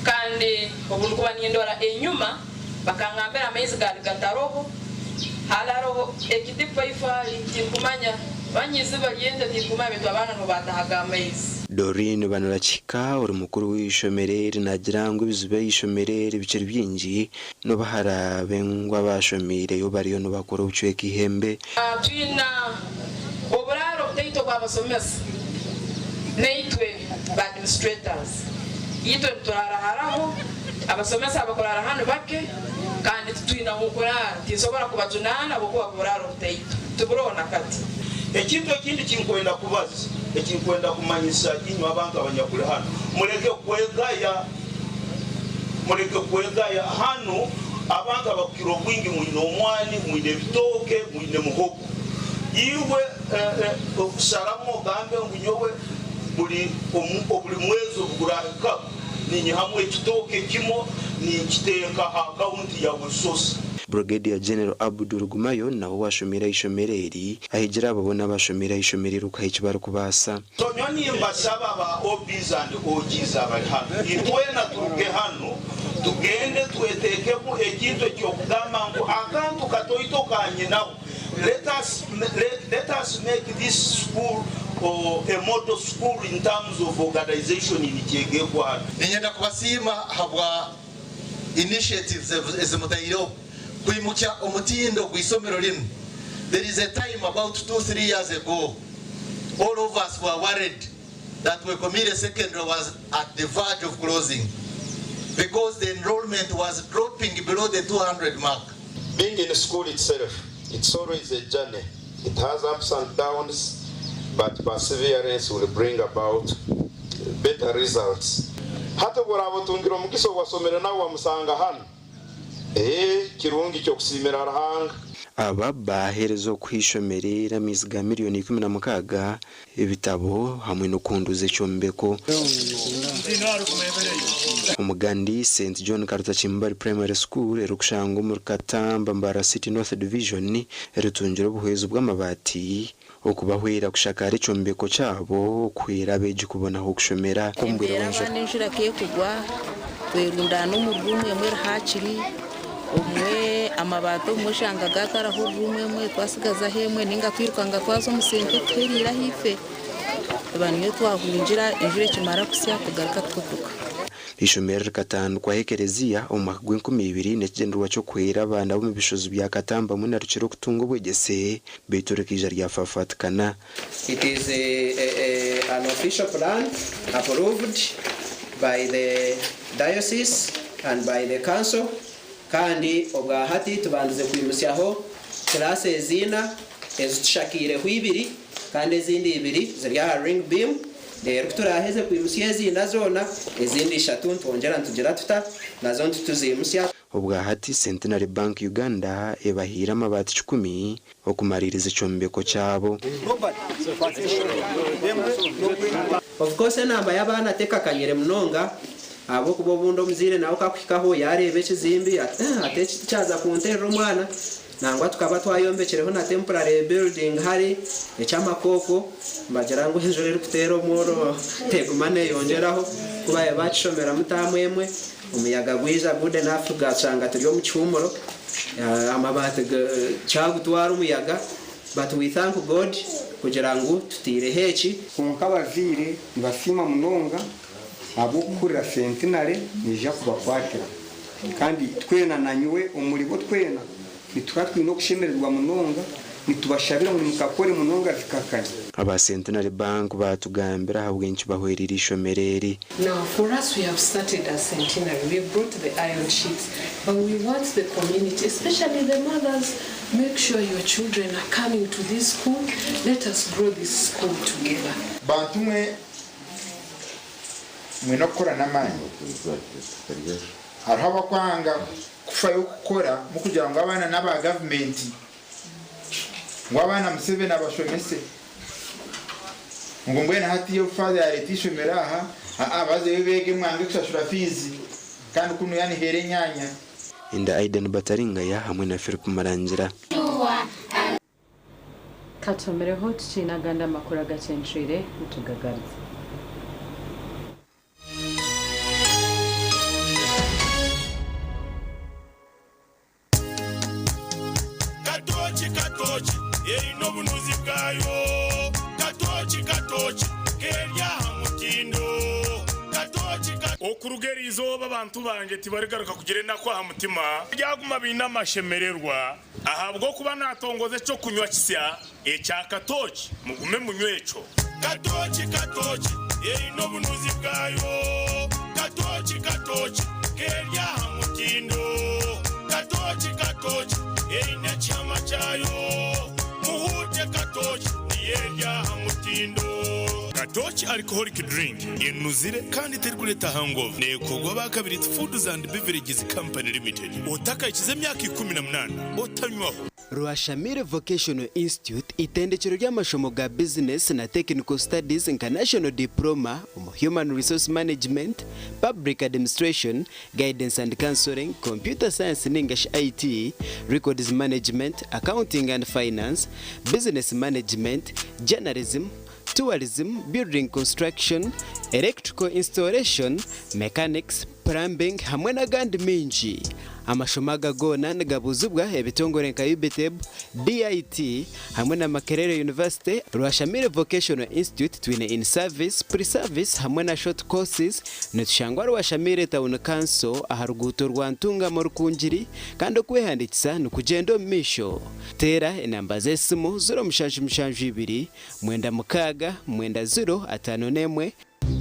Kandi obu ndukuba nindora enyuma, bakangambira amaizi gaali gataroho, hali haroho ekidipu eifali, tinkumanya manya iziba ly'ente tinkumanya baitu abaana nuho baatahaga amaizi. Doreen Banulakihika ori mukuru w'eishomero eri naagira ngu ebizibu ah'eishomero eri bikiri bingi n'obu haraabe ngu abaashomiireyo bariyo nibakora obucweka eihembe. Twina oburaaro butaito obw'abasomesa naitwe ba administrators. Itwe nituraara haraho, abasomesa abakuraara hanu bake kandi titwina h'okuraara. Tinsobora kubajunaana habwokuba oburaaro butaito tiburoho na kati. Ekintu ekindi ekinkwenda kubaza, ekinkwenda kumanyisa inywe abantu abanyakuli hanu, muleke kwegaya. Mureke kwegaya hanu abantu abakukira obwingi mwine omwani, mwine ebitooke, mwine muhogo. Iwe sharamu ogambe ngu nyowe buri buri mwezi obu gurahika ninyihamu ekitooke kimwe ninkiteeka aha akawunti ya Wesosa. Brigadier General Abdu Rugumayo nawe owashomeire ah'eishomero eri ahigire abo boona abashomeire ah'eishomero eri kuha eki barikubaasa. So nyowe nimbashaba ba OBs and OGs abari hanu, itwena turuge hanu tugende twetekemu ekintu eky'okugamba ngu akantu katoito ka nyinaho, let us, let us make this school a model school in terms of organization in Kyegegwa. Niinyenda kubasiima ahabwa initiatives ezi mutaireho kwimukya omutindo gw'eishomero rinu. There is a time about 2, 3 years ago all of us were worried that Wekomiire Secondary was at the verge of closing because the enrollment was dropping below the 200 mark. Being in school itself, it's always a journey. It has ups and downs, but perseverance will bring about better results. Hati obu oraaba otungire omugisa ou wasomere nawe wamusanga hanu, ee, kirungi ky'okusiimira Ruhanga. Aba baaheereza okuha eishomero eri amaizi ga miriyoni 16, ebitabo hamwe n'okuhunduuza ekyombeko. Omugandi Saint John Karutakimbari Primary School erikushangwa omuri Katamba, Mbarara City North Division eritungire obuhwezi bw'amabaati okubahwera kushakaara ekyombeko kyabo okuhwera abeegi kubona ah'okushomera. Embeera abaana enjura ku ekugwa twerundaana omu ruumu emwe eri hakiri obumwe amabaati obumwe oshanga gaataraho ruumu emwe twasigazaho emwe ninga twirukanga twaza omu sente tuhereire ahaifo tuba niyo twahungira enjura ekimara kusya tugaruka tuhuguka. Eishomero rikatandikwaho ekereziya omu mwaka gw'enkumi ibiri n'ekigyendererwa ky'okuhwera abaana b'omu bishozi bya Katamba hamwe na Rukiri okutunga obwegyese beitu rikaija ryafafatikana. It is an official plan approved by the diocese and by the council kandi obwahati tubandize kwimutsyaho classes ina ezitushakaireho ibiri kandi ezindi ibiri ziri aha ring beam reero kuturaheze kwimutsya ezi ina zoona ezindi ishatu nitwongyera nitugira tuta nazo nituziimutsya. Obwahati Centenary Bank Uganda ebahaire amabaati kikumi okumariiriza ekyombeko kyabo. Of course enamba y'abaana tekakanyire munonga ahabw'okuba obundi omuzaire nawe kakuhikaho yareeba ekizimbi ati eh hati eki tikyaza kunterera omwana nangwa tukaba twayombekireho na temporary building hari eky'amakooko nibagira ngu enjura erikuteera omworo teguma neyongyeraho kubabaire bakishomeramu taamu emwe omuyaga gwija good enough gashanga turi omu kihuumuro amabaati kyagutwara omuyaga but we thank God kugira ngu tutaireho eki. Kwonka abazaire nibasiima munonga ahabw'okuhurira Centenary neija kubakwatira. Kandi twena na nyowe omuribo twena nituba twine okushemererwa munonga nitubashabira ngu nimukakore munonga zikakanya. Aba Centenary Bank baatugambira ahabw'enki bahwereire eishomero eri. Now for us we have started as Centenary, we have brought the iron sheets but we want the community especially the mothers make sure your children are coming to this school, let us grow this school together. Bantu mwe mwine okukora n'amaani. Hariho abakwanga kufayo kukora mukugira ngu abaana n'aba gavumenti, ngu abaana Museveni abashomese, ngu mbwenu hati obu faaza yareeta eishomero aha, aa bazeyo beege mwange kushashura fiizi kandi kunu yaniheera enyaanya. Enda Aidan Bataringaya hamwe na Philip Murangira. Katuhomereho tukiine agandi amakuru agakyencwire nitugagaruza. Katooki katooki eine obunuzi bwayo Katooki katooki keri aha mutindo Katooki ka. Okuruga eri izooba abantu bangye tibarigaruka kugira enaku aha mutima. Baryaguma baine amashemererwa ahabw'okuba naatongoza eky'okunywa kisya ekya katooki. Mugume munywe ekyo. Katooki katooki eine obunuzi bwayo Katooki katooki keri aha mutindo Katooki katooki eine ekihama kyayo Muhuute katooki niyo eri aha mutindo. Toki Alcoholic Drink enuzire kandi terikureeta hangover neekorwa aba Kabirizi Foods and Beverages Company Limited. Otakahikize emyaka 18 otanywaho. Rwashamire Vocational Institute itendekero ry'amashomo ga bizinesi na Technical Studies nka National Diploma omu Human Resource Management, Public Administration, Guidance and Counselling, Computer Science ninga shi IT, Records Management, Accounting and Finance, Business Management, Journalism, Tourism, Building Construction, Electrical Installation, Mechanics, Plumbing hamwe n'agandi maingi. Amashomo aga goona nigabuuzibwa ebitongore nka UBITEB, DIT hamwe na Makerere University, Rwashamire Vocational Institute twine In Service, Pre Service hamwe na Short Courses. Nitushangwa Rwashamire Town Council aha ruguuto rwa Ntungamo Rukungiri kandi okwehandiikisa nikugyenda omu maisho. Teera enamba z'esimu 0772 96 051.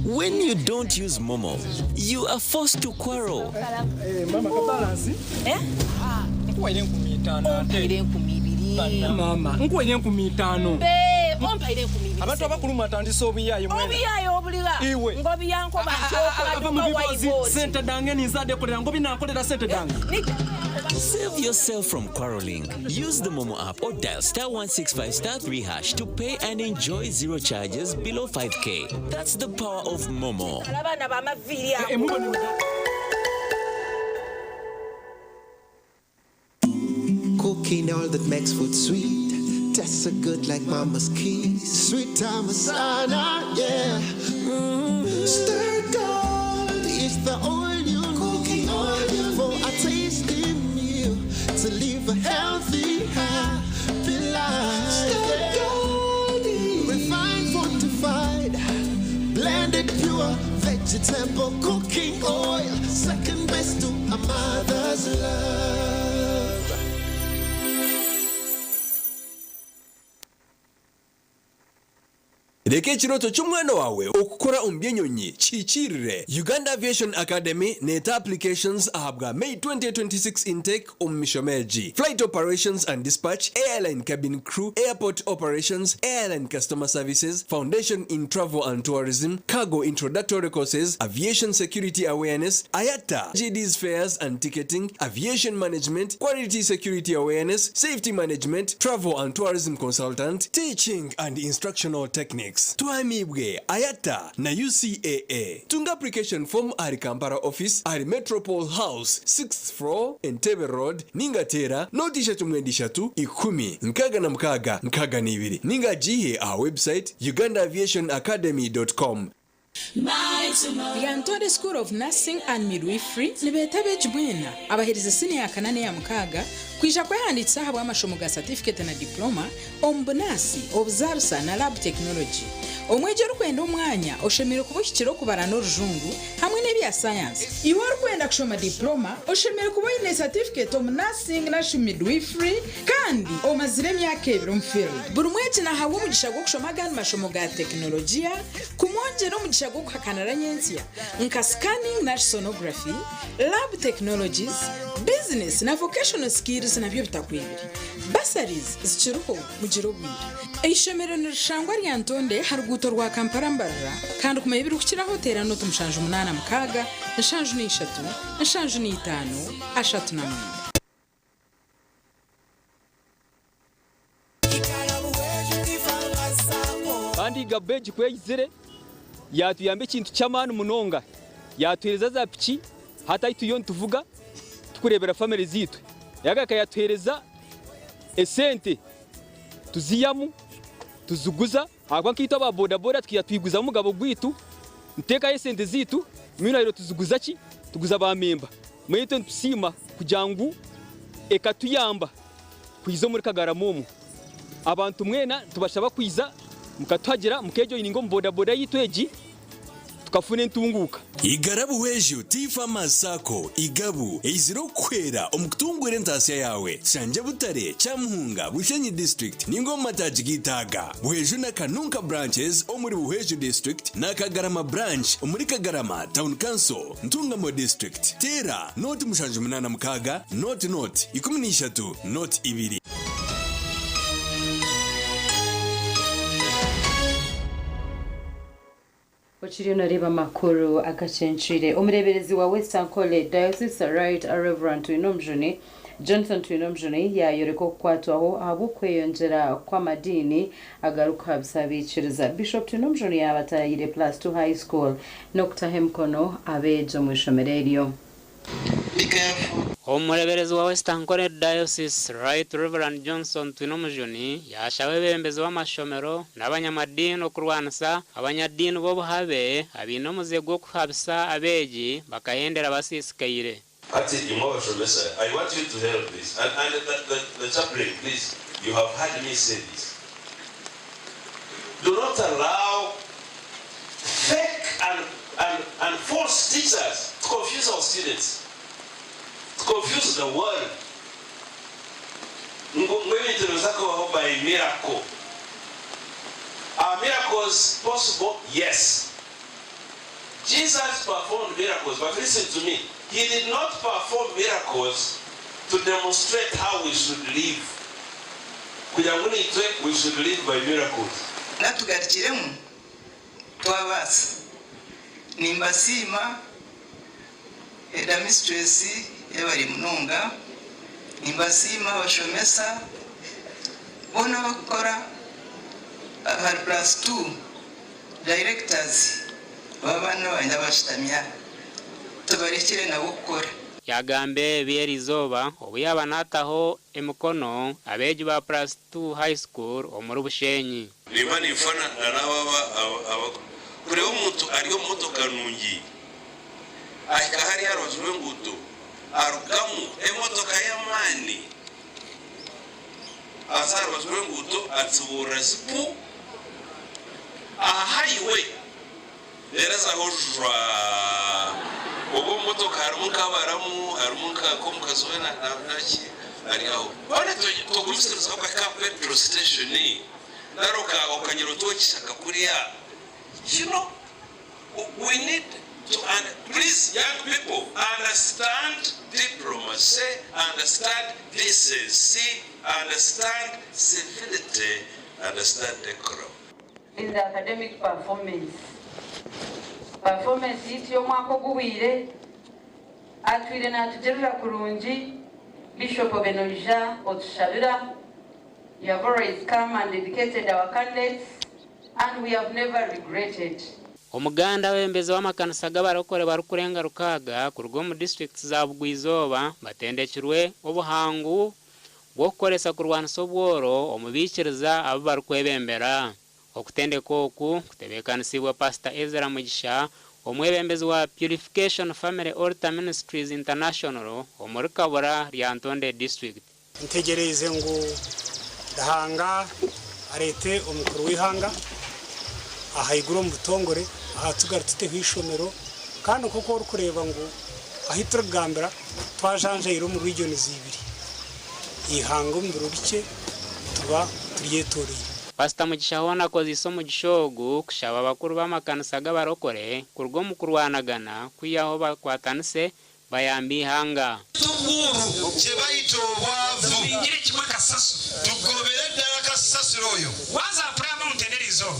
When you don't use MoMo, you are forced to quarrel. Eh, mama kabalansi eh? Nkuwaire 50 ate. 20. Mama, nkuwaire 50. Be, ompaire 20. Abantu abakulu mwatandise obuyaye mwena. Obuyaye obuliga. Iwe. Ngobi yankoba nti okola Ava mu duka bibozi waiboti. sente dange ninzadekolera ngobi nankolera sente dange. Save yourself from quarreling. Use the Momo app or dial star 165 star 3 hash to pay and enjoy zero charges below 5k. That's the power of Momo. Abaana b'amaviiri ago. Cooking all that makes food sweet. Tastes so good like mama's kiss. Sweet time asana, yeah. Stir gold is the oil you cooking oil for a tasty meal to live a healthy, happy life. Stir gold, refined, fortified, blended pure vegetable cooking oil. Second best to a mother's love. Reka ekiroto ky'omwana wawe okukora omu by'enyonyi kihikiirire. Uganda Aviation Academy neeta applications ahabwa May 2026 intake omu mishomo egi: Flight Operations and Dispatch, Airline Cabin Crew, Airport Operations, Airline Customer Services, Foundation in Travel and Tourism, Cargo Introductory Courses, Aviation Security Awareness, IATA, GD's Fares and Ticketing, Aviation Management, Quality Security Awareness, Safety Management, Travel and Tourism Consultant, Teaching and Instructional Techniques. Twamibwe IATA na UCAA. Tunga application form ahari Kampala office ahari Metropole House 6th floor Entebbe Road ninga tera noti 33 10 66 62 ninga gihe aha website ugandaaviationacademy.com. Lyantonde School of Nursing and Midwifery nibeeta abeegi mwena abaheereza siniya ya kana n'eya mukaaga kwija kwehandiikisa ahabw'amashomo ga satifiketi na diploma omu bunaasi, obuzaarisa na lab technology. Omwegi orikwenda omwanya oshemereire kuba ohikire okubara n'orujungu hamwe n'ebya sayansi. Iwe orikwenda kushoma diploma oshemereire kuba oine satifiketi omu nursing na midwifery kandi omazire emyaka 2 omu field. Buri mwegi nahabwa omugisha gw'okushoma agandi mashomo ga tekinologiya kumwongyera omugisha gw'okuhakanira nyentsya nka scanning na sonography, lab technologies, business na vocational skills nabyo bitakwibire. Bursaries zikiriho mugire obwire. Eishomero nirishangwa Lyantonde ha ruguuto rwa Kampala Mbarara kandi kumanya ebirikukiraho teera noti 786 73 75 39. Kandi gavumenti ku eyizire yatuyamba ekintu ky'amaani munonga, yatuheereza za piki hati ahi turiyo nituvuga tukureebera famire zaitu. Yagaruka yatuheereza esente tuziihamu tuziguza ahabw'okuba nkaitwe aba bodaboda twija twiguzamu omugabo gwaitu, nituteekayo esente zaitu mbwenu tuziguza ki? Tuguza baamemba. Mbwenu itwe nitusiima kugira ngu ekatuyamba kwiza omuri Kagarama omu. Abantu mwena nitubashaba kwiza mukatuhagira mukejoyininga omu bodaboda yaitu egi tukafuna entunguuka. Igara Buhweju Tea Farmers Sacco, Igabu, eizire okukuhwera omu kutunguura entaasya yaawe. Tushangye Butare, Kyamuhunga, Bushenyi District ninga omu mataagi g'eitaaga. Buhweju na Kanunka Branches omuri Buhweju District na Kagarama Branch omuri Kagarama Town Council, Ntungamo District. Teera nooti 786 nooti nooti 13 nooti 2. Okiriyo noreeba amakuru agacencwire. Omureeberezi wa West Ankole Diocese Right Reverend Twinomujuni Johnson Twinomujuni yaayoreka okukwatwaho ahabw'okweyongyera kw'amadiini agarikuhabisa abaikiriza. Bishop Twinomujuni yaaba ataahiire Plus Two High School n'okutaho emikono abeegi omu ishomero eryo. Omureeberezi wa West Ankole Diocese, Right Rev. Johnson Twinomujuni yaashaba abeebembezi b'amashomero n'abanyamadiini okurwanisa abanyadiini b'obuhabe abaine omuze gw'okuhabisa abeegi bakahendera basiisikaire. Hati imwe abashomesa, I want you to help this and and the the the chaplain please you have heard me say this do not allow fake and and and false teachers to confuse our students to confuse the world ngu ngu ebintu nibiza kubaho by miracle are miracles possible yes Jesus performed miracles but listen to me he did not perform miracles to demonstrate how we should live kugira ngu naitwe we should live by miracles. Natugarukiremu twabaasa. Nimbasiima Headmistress yebare munonga, nimbasiima abashomesa boona abakukora ahari plus tuu, directors b'abaana bangye abashutami aha tubarekire nabo kukora. Yaagamba ebi eriizooba obu yaaba naataho emikono abeegi ba Plus Two High School omuri Bushenyi. Nimba ninfana na n'abo aba kureeba omuntu ari omu motoka nungi ahika hariya aha rubaju rw'enguuto arugamu emotoka y'amaani aza aha rubaju rw'enguuto atsiburira zipu aha highway reero azaho jwaa obwo omu motoka harimu nk'abaramu harimu nk'omukazi we naki ari aho hoona togumisiriza okahika aha petrol station Nari okagira oti ow'ekishaka kuriya. You know, we need to and please young people understand diplomacy, understand decency, understand civility, understand decorum. In the academic performance. Performance yaitu y'omwaka oguhweire atwire natugirira kurungi, Bishop obe noija otushabira. You have always come and educated our candidates and we have never regretted. Omuganda abeebembezi b'amakanisa g'abarokore barikurenga rukaaga kuruga omu disiturikiti za Bugwa-izooba batendekirwe obuhangu bw'okukoresa kurwanisa obworo omu baikiriza abu barikwebembera. Okutendekwa oku kutebeekanisiibwe Pasita Ezra Mugisha, omwebembezi wa Purification Family Altar Ministries International omuri Kabura, Lyantonde District. Ntegyereize ngu Ruhanga areete omukuru w'eihanga ahaiguru omu butongore ahatugare tuteho eishomero kandi nk'oku orikureeba ngu ahu turikugambira twajanjaire omu regions ibiri eihanga omu biro bikye tuba turyetoreire. Pasita Mugisha hoona akozeise omugisha ogu kushaba abakuru b'amakanisa g'abarokore kuruga omu kurwanagana kwihaho bakwatanise bayambe eihanga. Obworo kye bayita obwavu. Tubingire kimwe kasasiro. Tugobere ddala kasasiro oyo. Waaza aha Prayer Mountain eri izooba.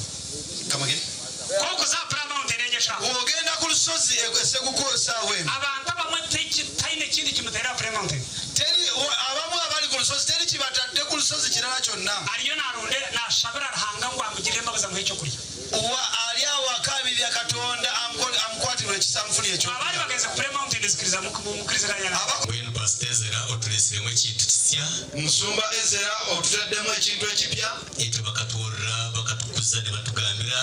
Come again. Ku orikuza aha Prayer Mountain egyo eshaaha. Bw'ogenda ku lusozi Seguku esaawa eno. Abantu abamwe tihaine kindi kimuteire aha Prayer Mountain. Teri, abamu abari ku lusozi teri kibatadde ku lusozi kirala kyonna. Ariyo naaronda, naashabira Ruhanga ngu amugirire embabazi amuhe ekyokurya. Wa ari awo akaabirira Katonda amukwatirwe ekisa amufunire ekyokurya. Abandi bagenze ku Prayer Mountain zikiriza mukiriziganya na. Mbwenu Pastor Ezra otureetsiremu ekintu kisya. Musumba Ezra otutaddemu ekintu ekipya. Itwe bakatworora bakatukuza nibatugambira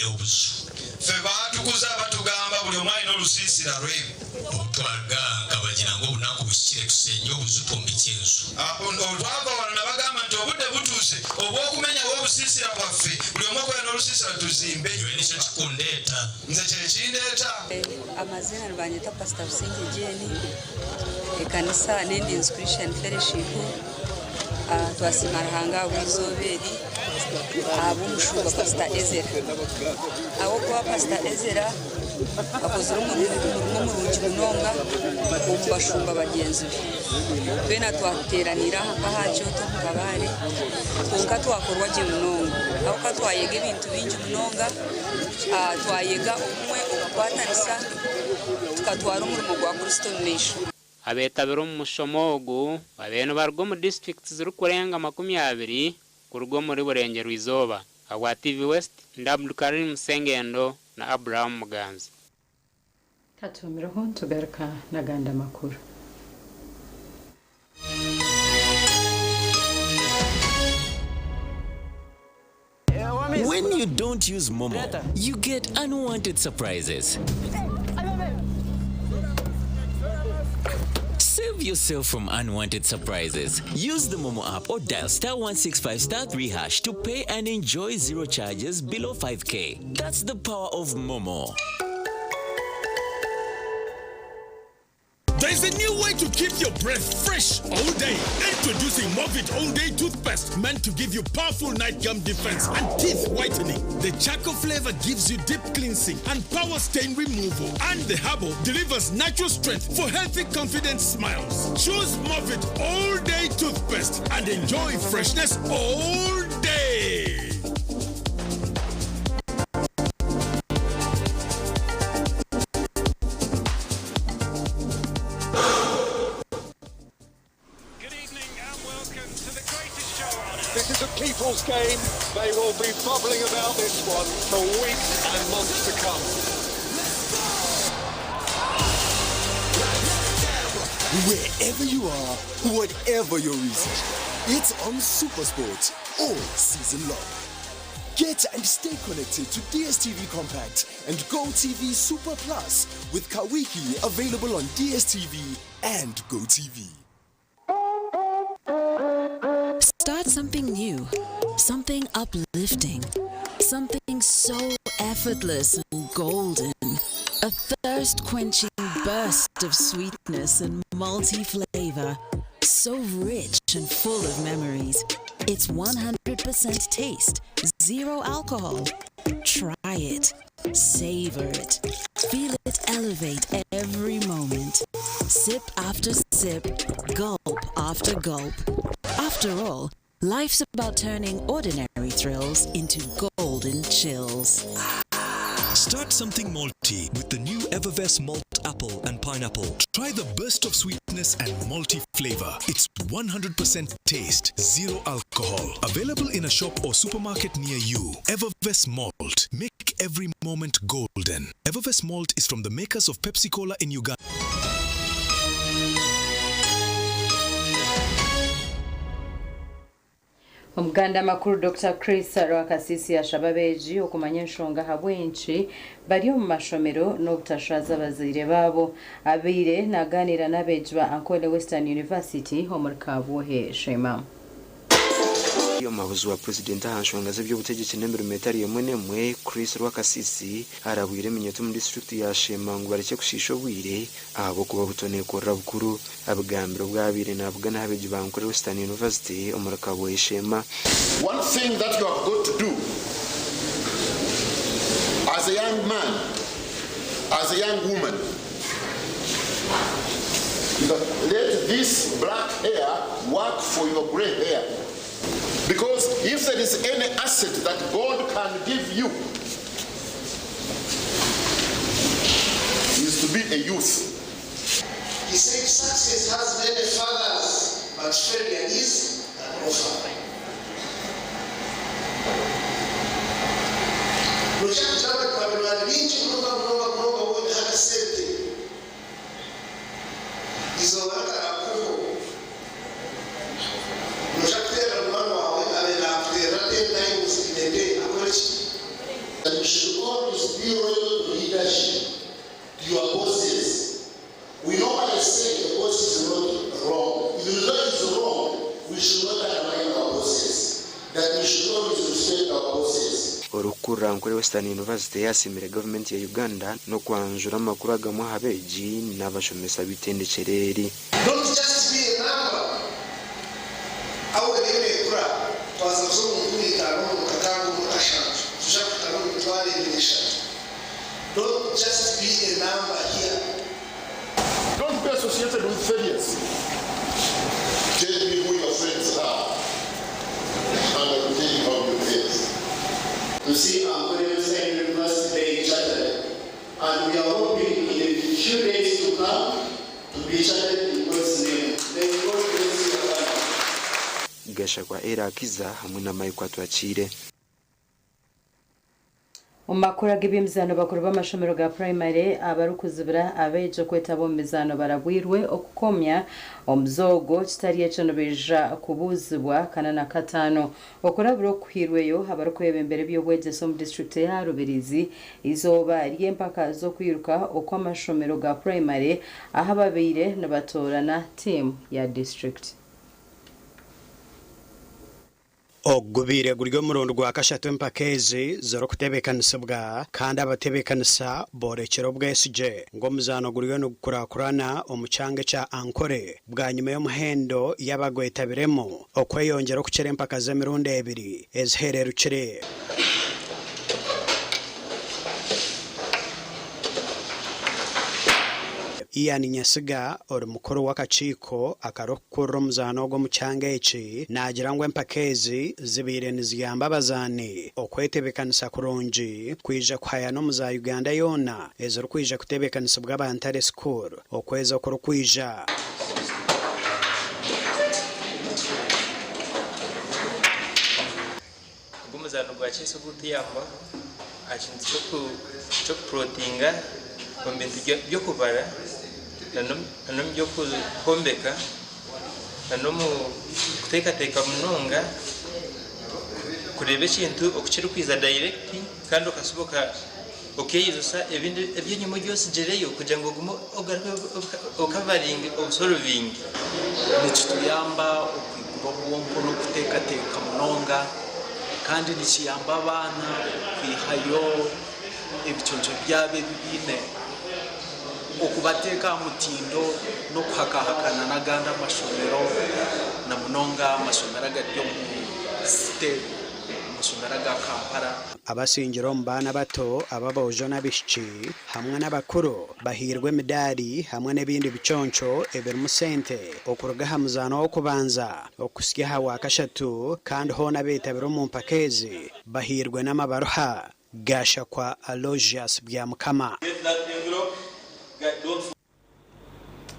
obuju. Ffe baatukuza batugamba buri omwe aine orusiisira rwe. Obu twaruga aha nkabagira ngu obunaku buhikire tushenye obuju twombekye enju. Obu twava wano nabagamba nti obudde butuuse obw'okumenyaho obusiisira bwaffe buri omwe oku aine orusiisira rwe tuzimbe Nyowe nikyo enyumba. kikundeeta. Nze kyekindeeta. Amaziina nibanyeta Pastor Busingye Jane, ekanisa n'Endinzi Christian Fellowship. Twasiima Ruhanga ahabw'eizooba eri. Ahabw'omushumba Pasita Ezera. Ahabw'okuba Pasita Ezera akozire omurimo murungi munonga omu bashumba bagyenzi be. Twena twateeraniire aha nk'aha kyoto omu Kabale kwonka twakorwa gye munonga ahabw'okuba twayega ebintu bingi munonga, twayega obumwe, okukwatanisa tukatwara omurimo gwa Kristo omu maisho. Abeetabire omu mushomo ogu babaire nibaruga omu disiturikiti zirikurenga 20 kuruga omuri Burengyerwa-izooba. Ahabwa TV West, ndi Abdukarim Sengendo na Abraham Muganzi. Katuumireho nitugaruka n'agandi amakuru. When you don't use Momo, you get unwanted surprises. Save yourself from unwanted surprises. Use the Momo app or dial star 165 star 3 hash to pay and enjoy zero charges below 5k. That's the power of Momo. There's a new way to keep your breath fresh all day. Introducing Movit All Day Toothpaste, meant to give you powerful night gum defense and teeth whitening. The charcoal flavor gives you deep cleansing and power stain removal. And the herbal delivers natural strength for healthy, confident smiles. Choose Movit All Day Toothpaste and enjoy freshness all day. This is a people's game. They will be bubbling about this one for weeks and months to come. Wherever you are, whatever your reason, it's on Supersport all season long. Get and stay connected to DSTV Compact and GoTV Super Plus with Kawiki available on DSTV and GoTV. Start something new, something uplifting, something so effortless and golden. A thirst quenching burst of sweetness and multi flavor. So rich and full of memories. It's 100% taste, zero alcohol. Try it, savor it, feel it elevate every moment. Sip after sip, gulp after gulp. After all, life's about turning ordinary thrills into golden chills. Start something malty with the new Evervess Malt Apple and Pineapple. Try the burst of sweetness and malty flavor. It's 100% taste, zero alcohol. Available in a shop or supermarket near you. Evervess Malt. Make every moment golden. Evervess Malt is from the makers of Pepsi Cola in Uganda. Omuganda amakuru Dokita Chris Rwakasisi ashaba abeegi okumanya enshonga ahabw'enki bari omu mashomero n'obutashwaza abazaire baabo. Abaire nagaaniira n'abeegi ba Ankole Western University omuri Kabwohe Sheema. Omuhabuzi wa Purezidenti aha nshonga z'eby'obutegyeki n'emirimo etari emwe n'emwe, Chris Rwakasisi arabwire eminyeeto omu disiturikiti ya Sheema ngu barekye kushiisha obwire ahabw'okuba buto neekorera bukuru. Abigambire obu abaire naabugana aha beegi ba Ankole Western University omuri Kabwohe Sheema. One thing that you have got to do as a young man, as a young woman, is that let this black hair work for your grey hair. Because if there is any asset that God can give you, is to be a youth. He said success has many fathers, but failure is an orphan. Noija kugira abanywani baingi munonga munonga munonga ou oineho akasente. Eizooba ritarakuhwaho, noija kuteerera munywani waawe abe naakuteerera ten times in a day akore ki? That you should always be loyal to leadership, to your bosses. We normally say the boss is not wrong. Even though he's wrong, we should not undermine our bosses. That we should always respect our bosses. Orikukurira Ankole Western University asiimire gavumenti ya Uganda n'okwanjura amakuru agamwe aha beegi n'abashomesa b'eitendekyero eri. Don't just be a number. Ahu eriyo neekura. Twaza kuza omu 50,000, omu 60, omu 70, nituija kuhika n'omu 2,300. Don't just be a number here. Don't be associated with failures. Tell me who your friends are, and I will tell you how you face. To see Ankole Wesleyan University being chartered, and we are hoping in the few days to come to be chartered in God's name. May God bless you abundantly. Gashakwa Erakiza hamwe na Mike Atwakiire. Omu makuru ag'eby'emizaano bakuru b'amashomero ga purayimare abarikuzibira abeegi okwetaba omu mizaano barabwirwe okukomya omuze ogwo kitari ekyo nibaija kubuuzibwa kana na kataano. Okurabura okuhairweyo abarikwebembera eby'obwegyese omu disiturikiti eya Rubirizi eizooba ry'empaka z'okwiruka okw'amashomero ga purayimare ahu ababaire nibatoorana tiimu ya disiturikiti. Ogu gubaire guri omurundi gwa kashatu empaka ezi zirikutebeekanisibwa kandi abatebeekanisa boorekire obwesigye ngu omuzaano guriyo nigukurakurana omu kyanga ekya Ankole bwanyima y'omuhendo y'abagwetabiremu okweyongyera okukira empaka z'emirundi ebiri ezihereerukire. Ian Nyesiga ori mukuru w'akakiiko akarikukurira omuzaano ogu omu kyanga eki naagira ngu empaka ezi zibaire niziyamba abazaani okwetebeekanisa kurungi kwija kuhayana omu za Uganda yoona ezirikwija kutebeekanisibwa aba Ntare School okwezi okurikwija. Ogu omuzaano gwa chess ogurikutuyambaho aha kintu ky'okupurotinga omu bintu by'okubara n'omu by'okwombeka n'omu kuteekateeka munonga kureeba ekintu oku kirikwija dayirekiti kandi okashuba okeyijutsya ebindi eby'enyima ebi otsigireyo kugira ngu ogume ogaruke okavaringe obusorovinge. Nikituyamba okwigura obwonko n'okuteekateeka munonga kandi nikiyamba abaana kwihayo ebiconco byabo ebi baine, okubateeka aha mutindo n'okuhakahakana n'agandi amashomero na munonga amashomero agari omu site. Amashomero aga Kampala. Abasingire omu baana abato, ab'aboojo n'abaishiki hamwe n'abakuru bahairwe emidaari hamwe n'ebindi biconco ebirimu sente okuruga aha muzaano w'okubanza okuhitsya aha wakashatu kandi hoona abeetabire omu mpaka ezi bahairwe n'amabaruha. Gashakwa Aloysius Byamukama.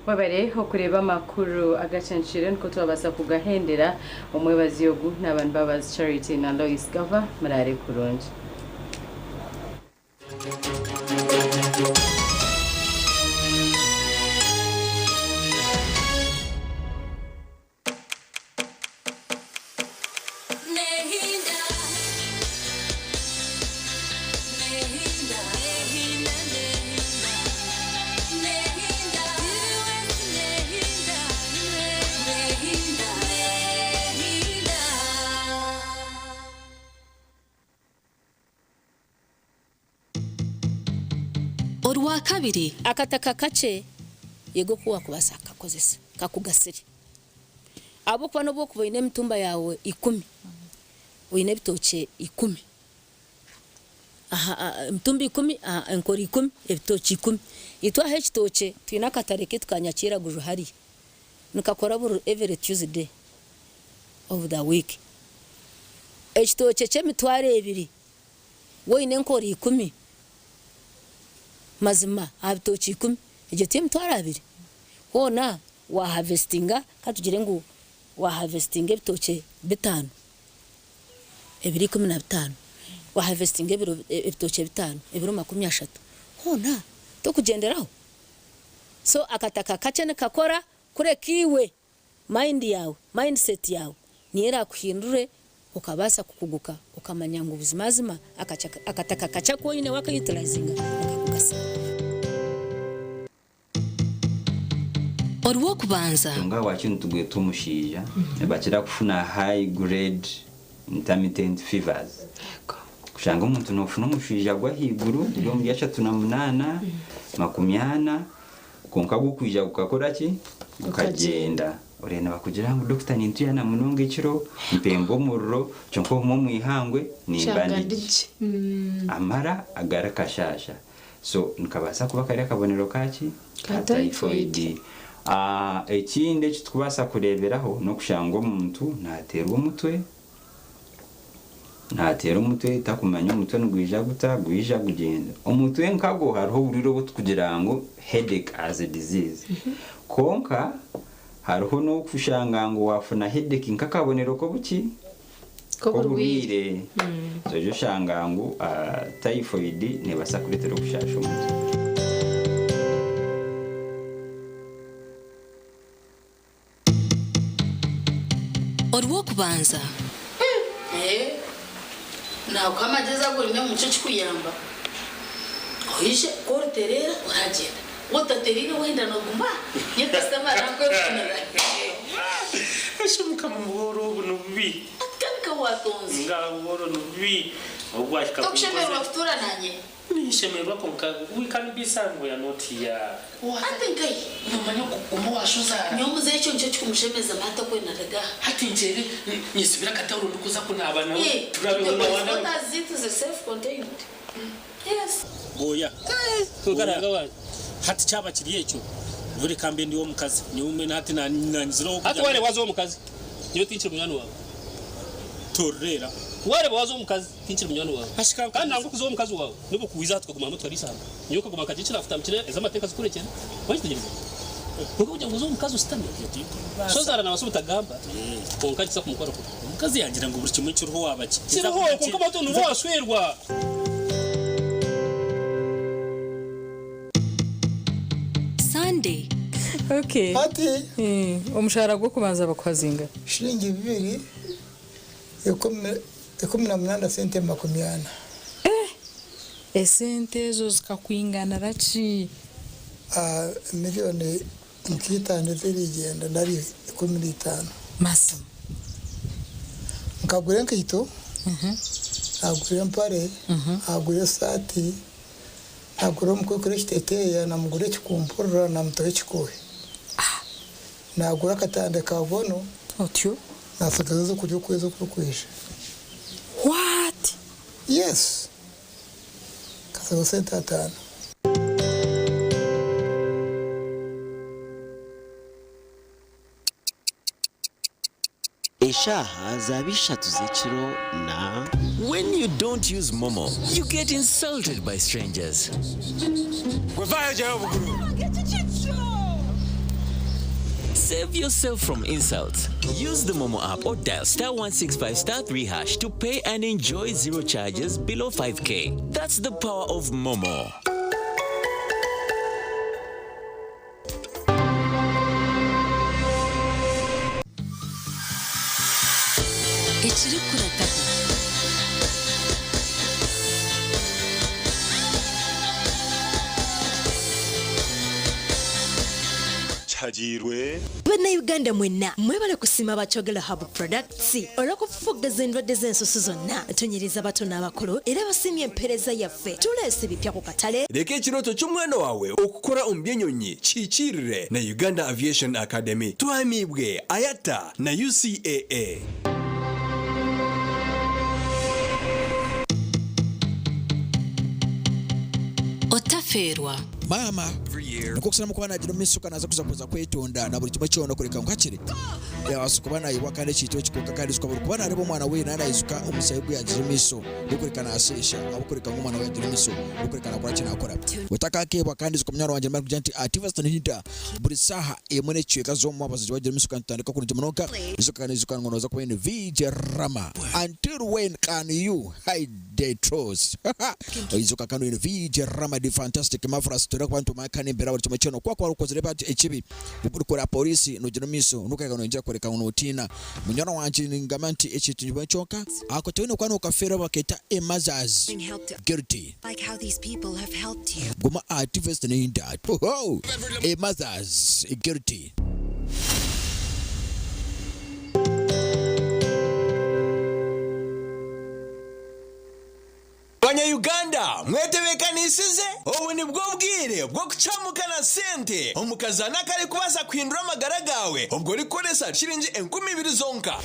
Webare okureeba amakuru agacencire nikwo twabaasa kugahendera omwebazyo ogu naaba Mbabazi Charity na Lois Gava muraare kurungi. Orwakabiri. Akataka kakye yega oku waakubaasa kukakozesa kakugasire. Ahabw'okuba n'obu orikuba oine emitumba yaawe ikumi, oine ebitookye ikumi, emitumba ikumi, enkoro ikumi, ebitookye ikumi. Itwe aha ekitookye twine akatare kaitu ka Nyakiiraguju hariya, nikakora buri every Tuesday of the week. Ekitookye ky'emitwaro ebiri Waaba oine enkoro ikumi, mazima aha bitookye ikumi, egyo ti emitwaro abiri? Hoona waahavesitinga, ka tugire ngu waahavesitinga ebitookye bitaano, ebiro 15, waahavesitinga ebitookye bitaano, ebiro 30, hoona torikugyenderaho? So akataka kakye nikakora kureka iwe Mind yaawe, mindset yaawe niyo eraakuhindure okabaasa kukuguka okamanya ngu buzimazima akataka kakye aku oine waaka utilizinga nikakugasira. Orw'okubanza. Kwonka ahabwaki nitugwetwa omushaija nibakira kufuna high grade intermittent fevers. Kushanga omuntu nofuna omushaija gw'ahaiguru guri omuri 38, 40 Kwonka gukwija gukakora ki? Gukagyenda. Oreeba nibakugira ngu dokita nintuyana munonga ekiro, mpemba omuriro, kyonka obumwe omu ihangwe nimba ndi gye. Amara agari kashaasha. So nikabaasa kuba kari akabonero ka ki? Ka Ka typhoid. Ekindi eki turikubaasa kureeberaho n'okushanga omuntu naateerwa omutwe, Naateera omutwe takumanya omutwe nigwija guta, gwija gugyenda. Omutwe nkagwo hariho oburwaire obu turikugira ngu headache as a disease. Kwonka hariho n'okushanga ngu waafuna headache nk'akabonero k'obuki? K'oburwaire. So oija oshanga ngu typhoid neebaasa kukureetera okushaasha omutwe. Orw'okubanza. Ee, naakuha amagezi agu oine nikyo kikuyamba. Oije ku oritereera oragyenda, waatatereire wenda nooguma nyowe kasitoma arakwefunira. Eshi mukama obuhooro obu nibubi. Kandi ka waatonze. Ngaaha obuhooro nibubi. Obu waahika Tokushemererwa kutuura naanye? Ninshemererwa kwonka we can be somewhere not here. Hati nkahi? Nomanya okuguma owashozaara. Nyowe muzeeyi ekyo nikyo kikumushemeza mani takwena riga. Hati nkyere nyesibire akatawuro ndikuza kunaaba nawe Eh, turabe the hoona wanda. quarters zaitu ziri self contained. Yes. Oya. Oya. Hati kyaba kiri ekyo nyowe reka mbe ndi ow'omukazi. Nyowe mbwenu hati nanyizireho Hati wareeba waza ow'omukazi nyowe tinkiri munywani waawe. Tororera. Wareeba waza ow'omukazi tinkiri munywani waawe. Kandi nangwa okuza ow'omukazi waawe n'obu okuwiza aha tukaguma hamwe tukariisa hamwe. Nyowe nkaguma nkagira eki naakutamukire ez'amateeka zikurekyera. Wagyetegyereza? Kwonka kugira ngu oze ow'omukazi oshutame, shozaara naabaasa obutagamba kwonka nikiza kumukora kubi. Omukazi yaagira ngu buri kimwe kiriho waaba ki? Kiriho kwonka bwatu niiwe waashwerwa. Sunday. Okay. Hati Omushahara gw'okubanza bakuha zingahi? Shilingi bibiri 18 sente 40. Eh! Esente ezo zikakwinganira ki? Milioni nk'itaano ezirigyenda nari 15. Mazima. Nkagura enkaito, nagura empare, nagura esaati, nagura omukwekuru ekiteteeya, namugura ekikumpurura, namutaho ekikoohe. Nagura akatanda ka bono. Otyo. Natsigaza ez'okurya okwezi okurikwija. What? Yes. Nkatsigaza sente ataano. Eshaaha zaaba ishatu z'ekiro na. When you don't use momo, you get insulted by strangers. Save yourself from insults. Use the Momo app or dial star 165 star 3 hash to pay and enjoy zero charges below 5k. That's the power of Momo. Ekirikukurataho. Kihagiirwe. Bannayuganda mwenna mwebale kusiima aba Kyogero Herbal Products olw'okufufuggaza endwadde z'ensusu zonna. Tunyiriza abato n'abakulu era basiimye empeereza yaffe. Tuleese ebipya ku katale. Reka ekirooto ky'omwana waawe okukora omu by'enyonyi kihikiirire na Uganda Aviation Academy. Tuhamiibwe IATA na UCAA. Otafeerwa. Maama nikwo kusharamu kuba nagira omu maisho ka naaza kuza kuza kwetonda na buri kimwe kyona kureka ngu hakiri yabaasa kuba nayebwa kandi ekintu eki kwonka kandi ijuka buri kuba nareeba omwana we naaba naijuka omushaija ogu yagiire omu maisho n'okureka nasheesha ahabw'okureka ngu omwana we yagira omu maisho n'okureka nakora eki nakora. Otakakeebwa kandi ijuka munywani wangye nimba nikugira nti Ativaston Hinda buri saaha emwe n'ekicweka z'omu abazaire bagira omu maisho kandi tutandika kurungi munonga ijuka kandi ijuka ngu nooza kuba oine VJ Rama until when can you hide the truth Oijuka kandi oine VJ Rama the fantastic marvelous Turikuba kuba nitumanya kandi embeera buri kimwe kyona Ku wakuba okozire ekibi orikora poriisi nogira omu maisho nokureka noyongyera kworeka ngu notiina Munywani wangye ningamba nti ekintu nikimwe kyonka ako toine kuba nokafeerwa bakeeta a mother's guilty Guma aha TV Ninda A mother's guilty. Banya Uganda mwetebekanise! Otebeekaniisize? Obu nibwo bwire bw'okucamuka na sente omu kazaano akarikubaasa kuhindura amagara gaawe obwo orikukoresa shiringi 2000 zonka.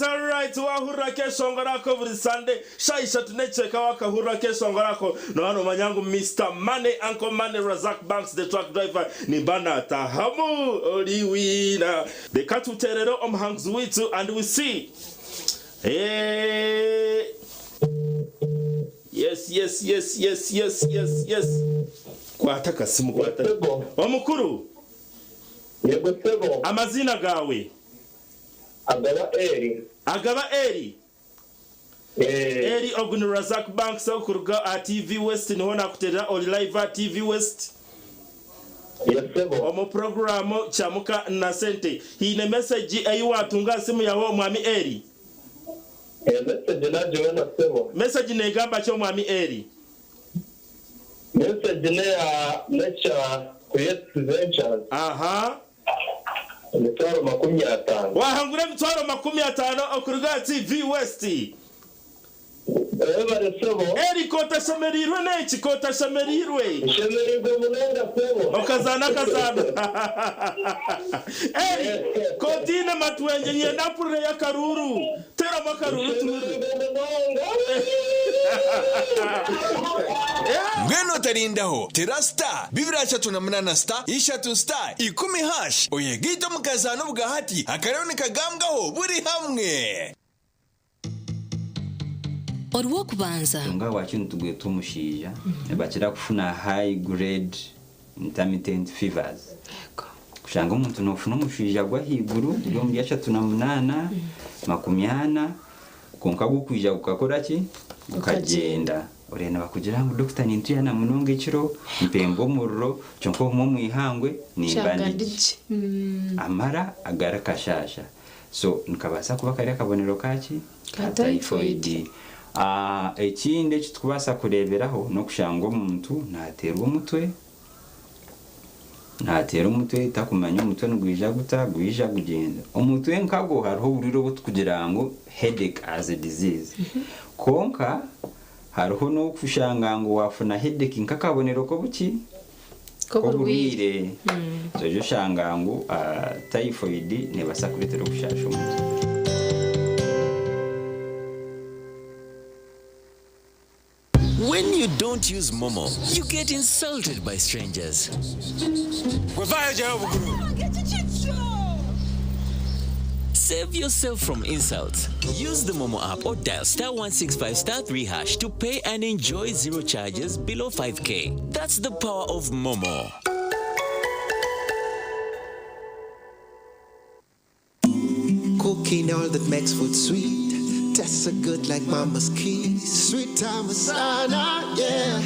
Alright, wahurira akeshongoro ako buri Sunday shaaha ishatu n'ekicweka wakahurira akeshongoro ako nooba noomanya ngu Mr Money, Uncle Money, Razak Banks the truck driver nimba naatahamu ori wiina. Reka tuteerere omuhanguzi waitu and we see. Eh, yes yes yes yes yes yes yes kwata akasimu kwata omukuru. Yego sebo. Amazina gawe? Agaba Eri. Agaba Eri. Eri ogu ni Razak Banks okuruga aha TV West niho nakuterera ori live aha TV West. Omu programu Kyamuka na Sente. Haine message ei watunga aha simu yawe omwami Eri? Message nagiwena sebo. Message negamba ki omwami Eri? Message neya Nature Creates Ventures. Aha. 250,000. Wahangura 250,000 okuruga aha TV West. Eri kotashemereirwe n'eki kotashemereirwe. Nshemereirwe munonga sebo. Okazaana akazaana. Eri kotiine matwengye nyenda mpurire y'akaruru. Teramu akaruru tuhurire. Mbwenu otarindaho, tera star 238 star 3 star 10 hash oyegaite omu kazaano obwa hati akariyo nikagambwaho buri hamwe. Orw'okubanza. Nga wakinu tugweta omushaija nibakira kufuna high grade intermittent fevers. Kushanga omuntu nofuna omushaija gw'ahaiguru guri omuri 38, 40, kwonka gukwija gukakora ki? Gukagyenda. Oreeba nibakugira ngu dokita nintuyana munonga ekiro, mpemba omuriro, kyonka obumwe omu ihangwe nimba ndigye. Amara agara akashaasha. So nikabaasa kuba kari akabonero kaki? Ka Ka typhoid. Ekindi eki tukubaasa kureeberaho n'okushanga omuntu naateerwa omutwe, naateera omutwe takumanya omutwe nigwija guta, gwija gugyenda. Omutwe nkagwo hariho oburwaire obu tukugira ngu headache as a disease. Kwonka hariho n'okushanga ngu waafuna headache nk'akabonero k'obuki? K'oburwaire. K'oburwaire. So oija oshanga ngu typhoid neebaasa kureetera okushaasha omutwe. When you don't use Momo, you get insulted by strangers. Save yourself from insults. Use the Momo app or dial star 165 star 3 hash to pay and enjoy zero charges below 5K. That's the power of Momo. Cooking all that makes food sweet. Tastes so good like mama's kiss. Sweet time masala, yeah.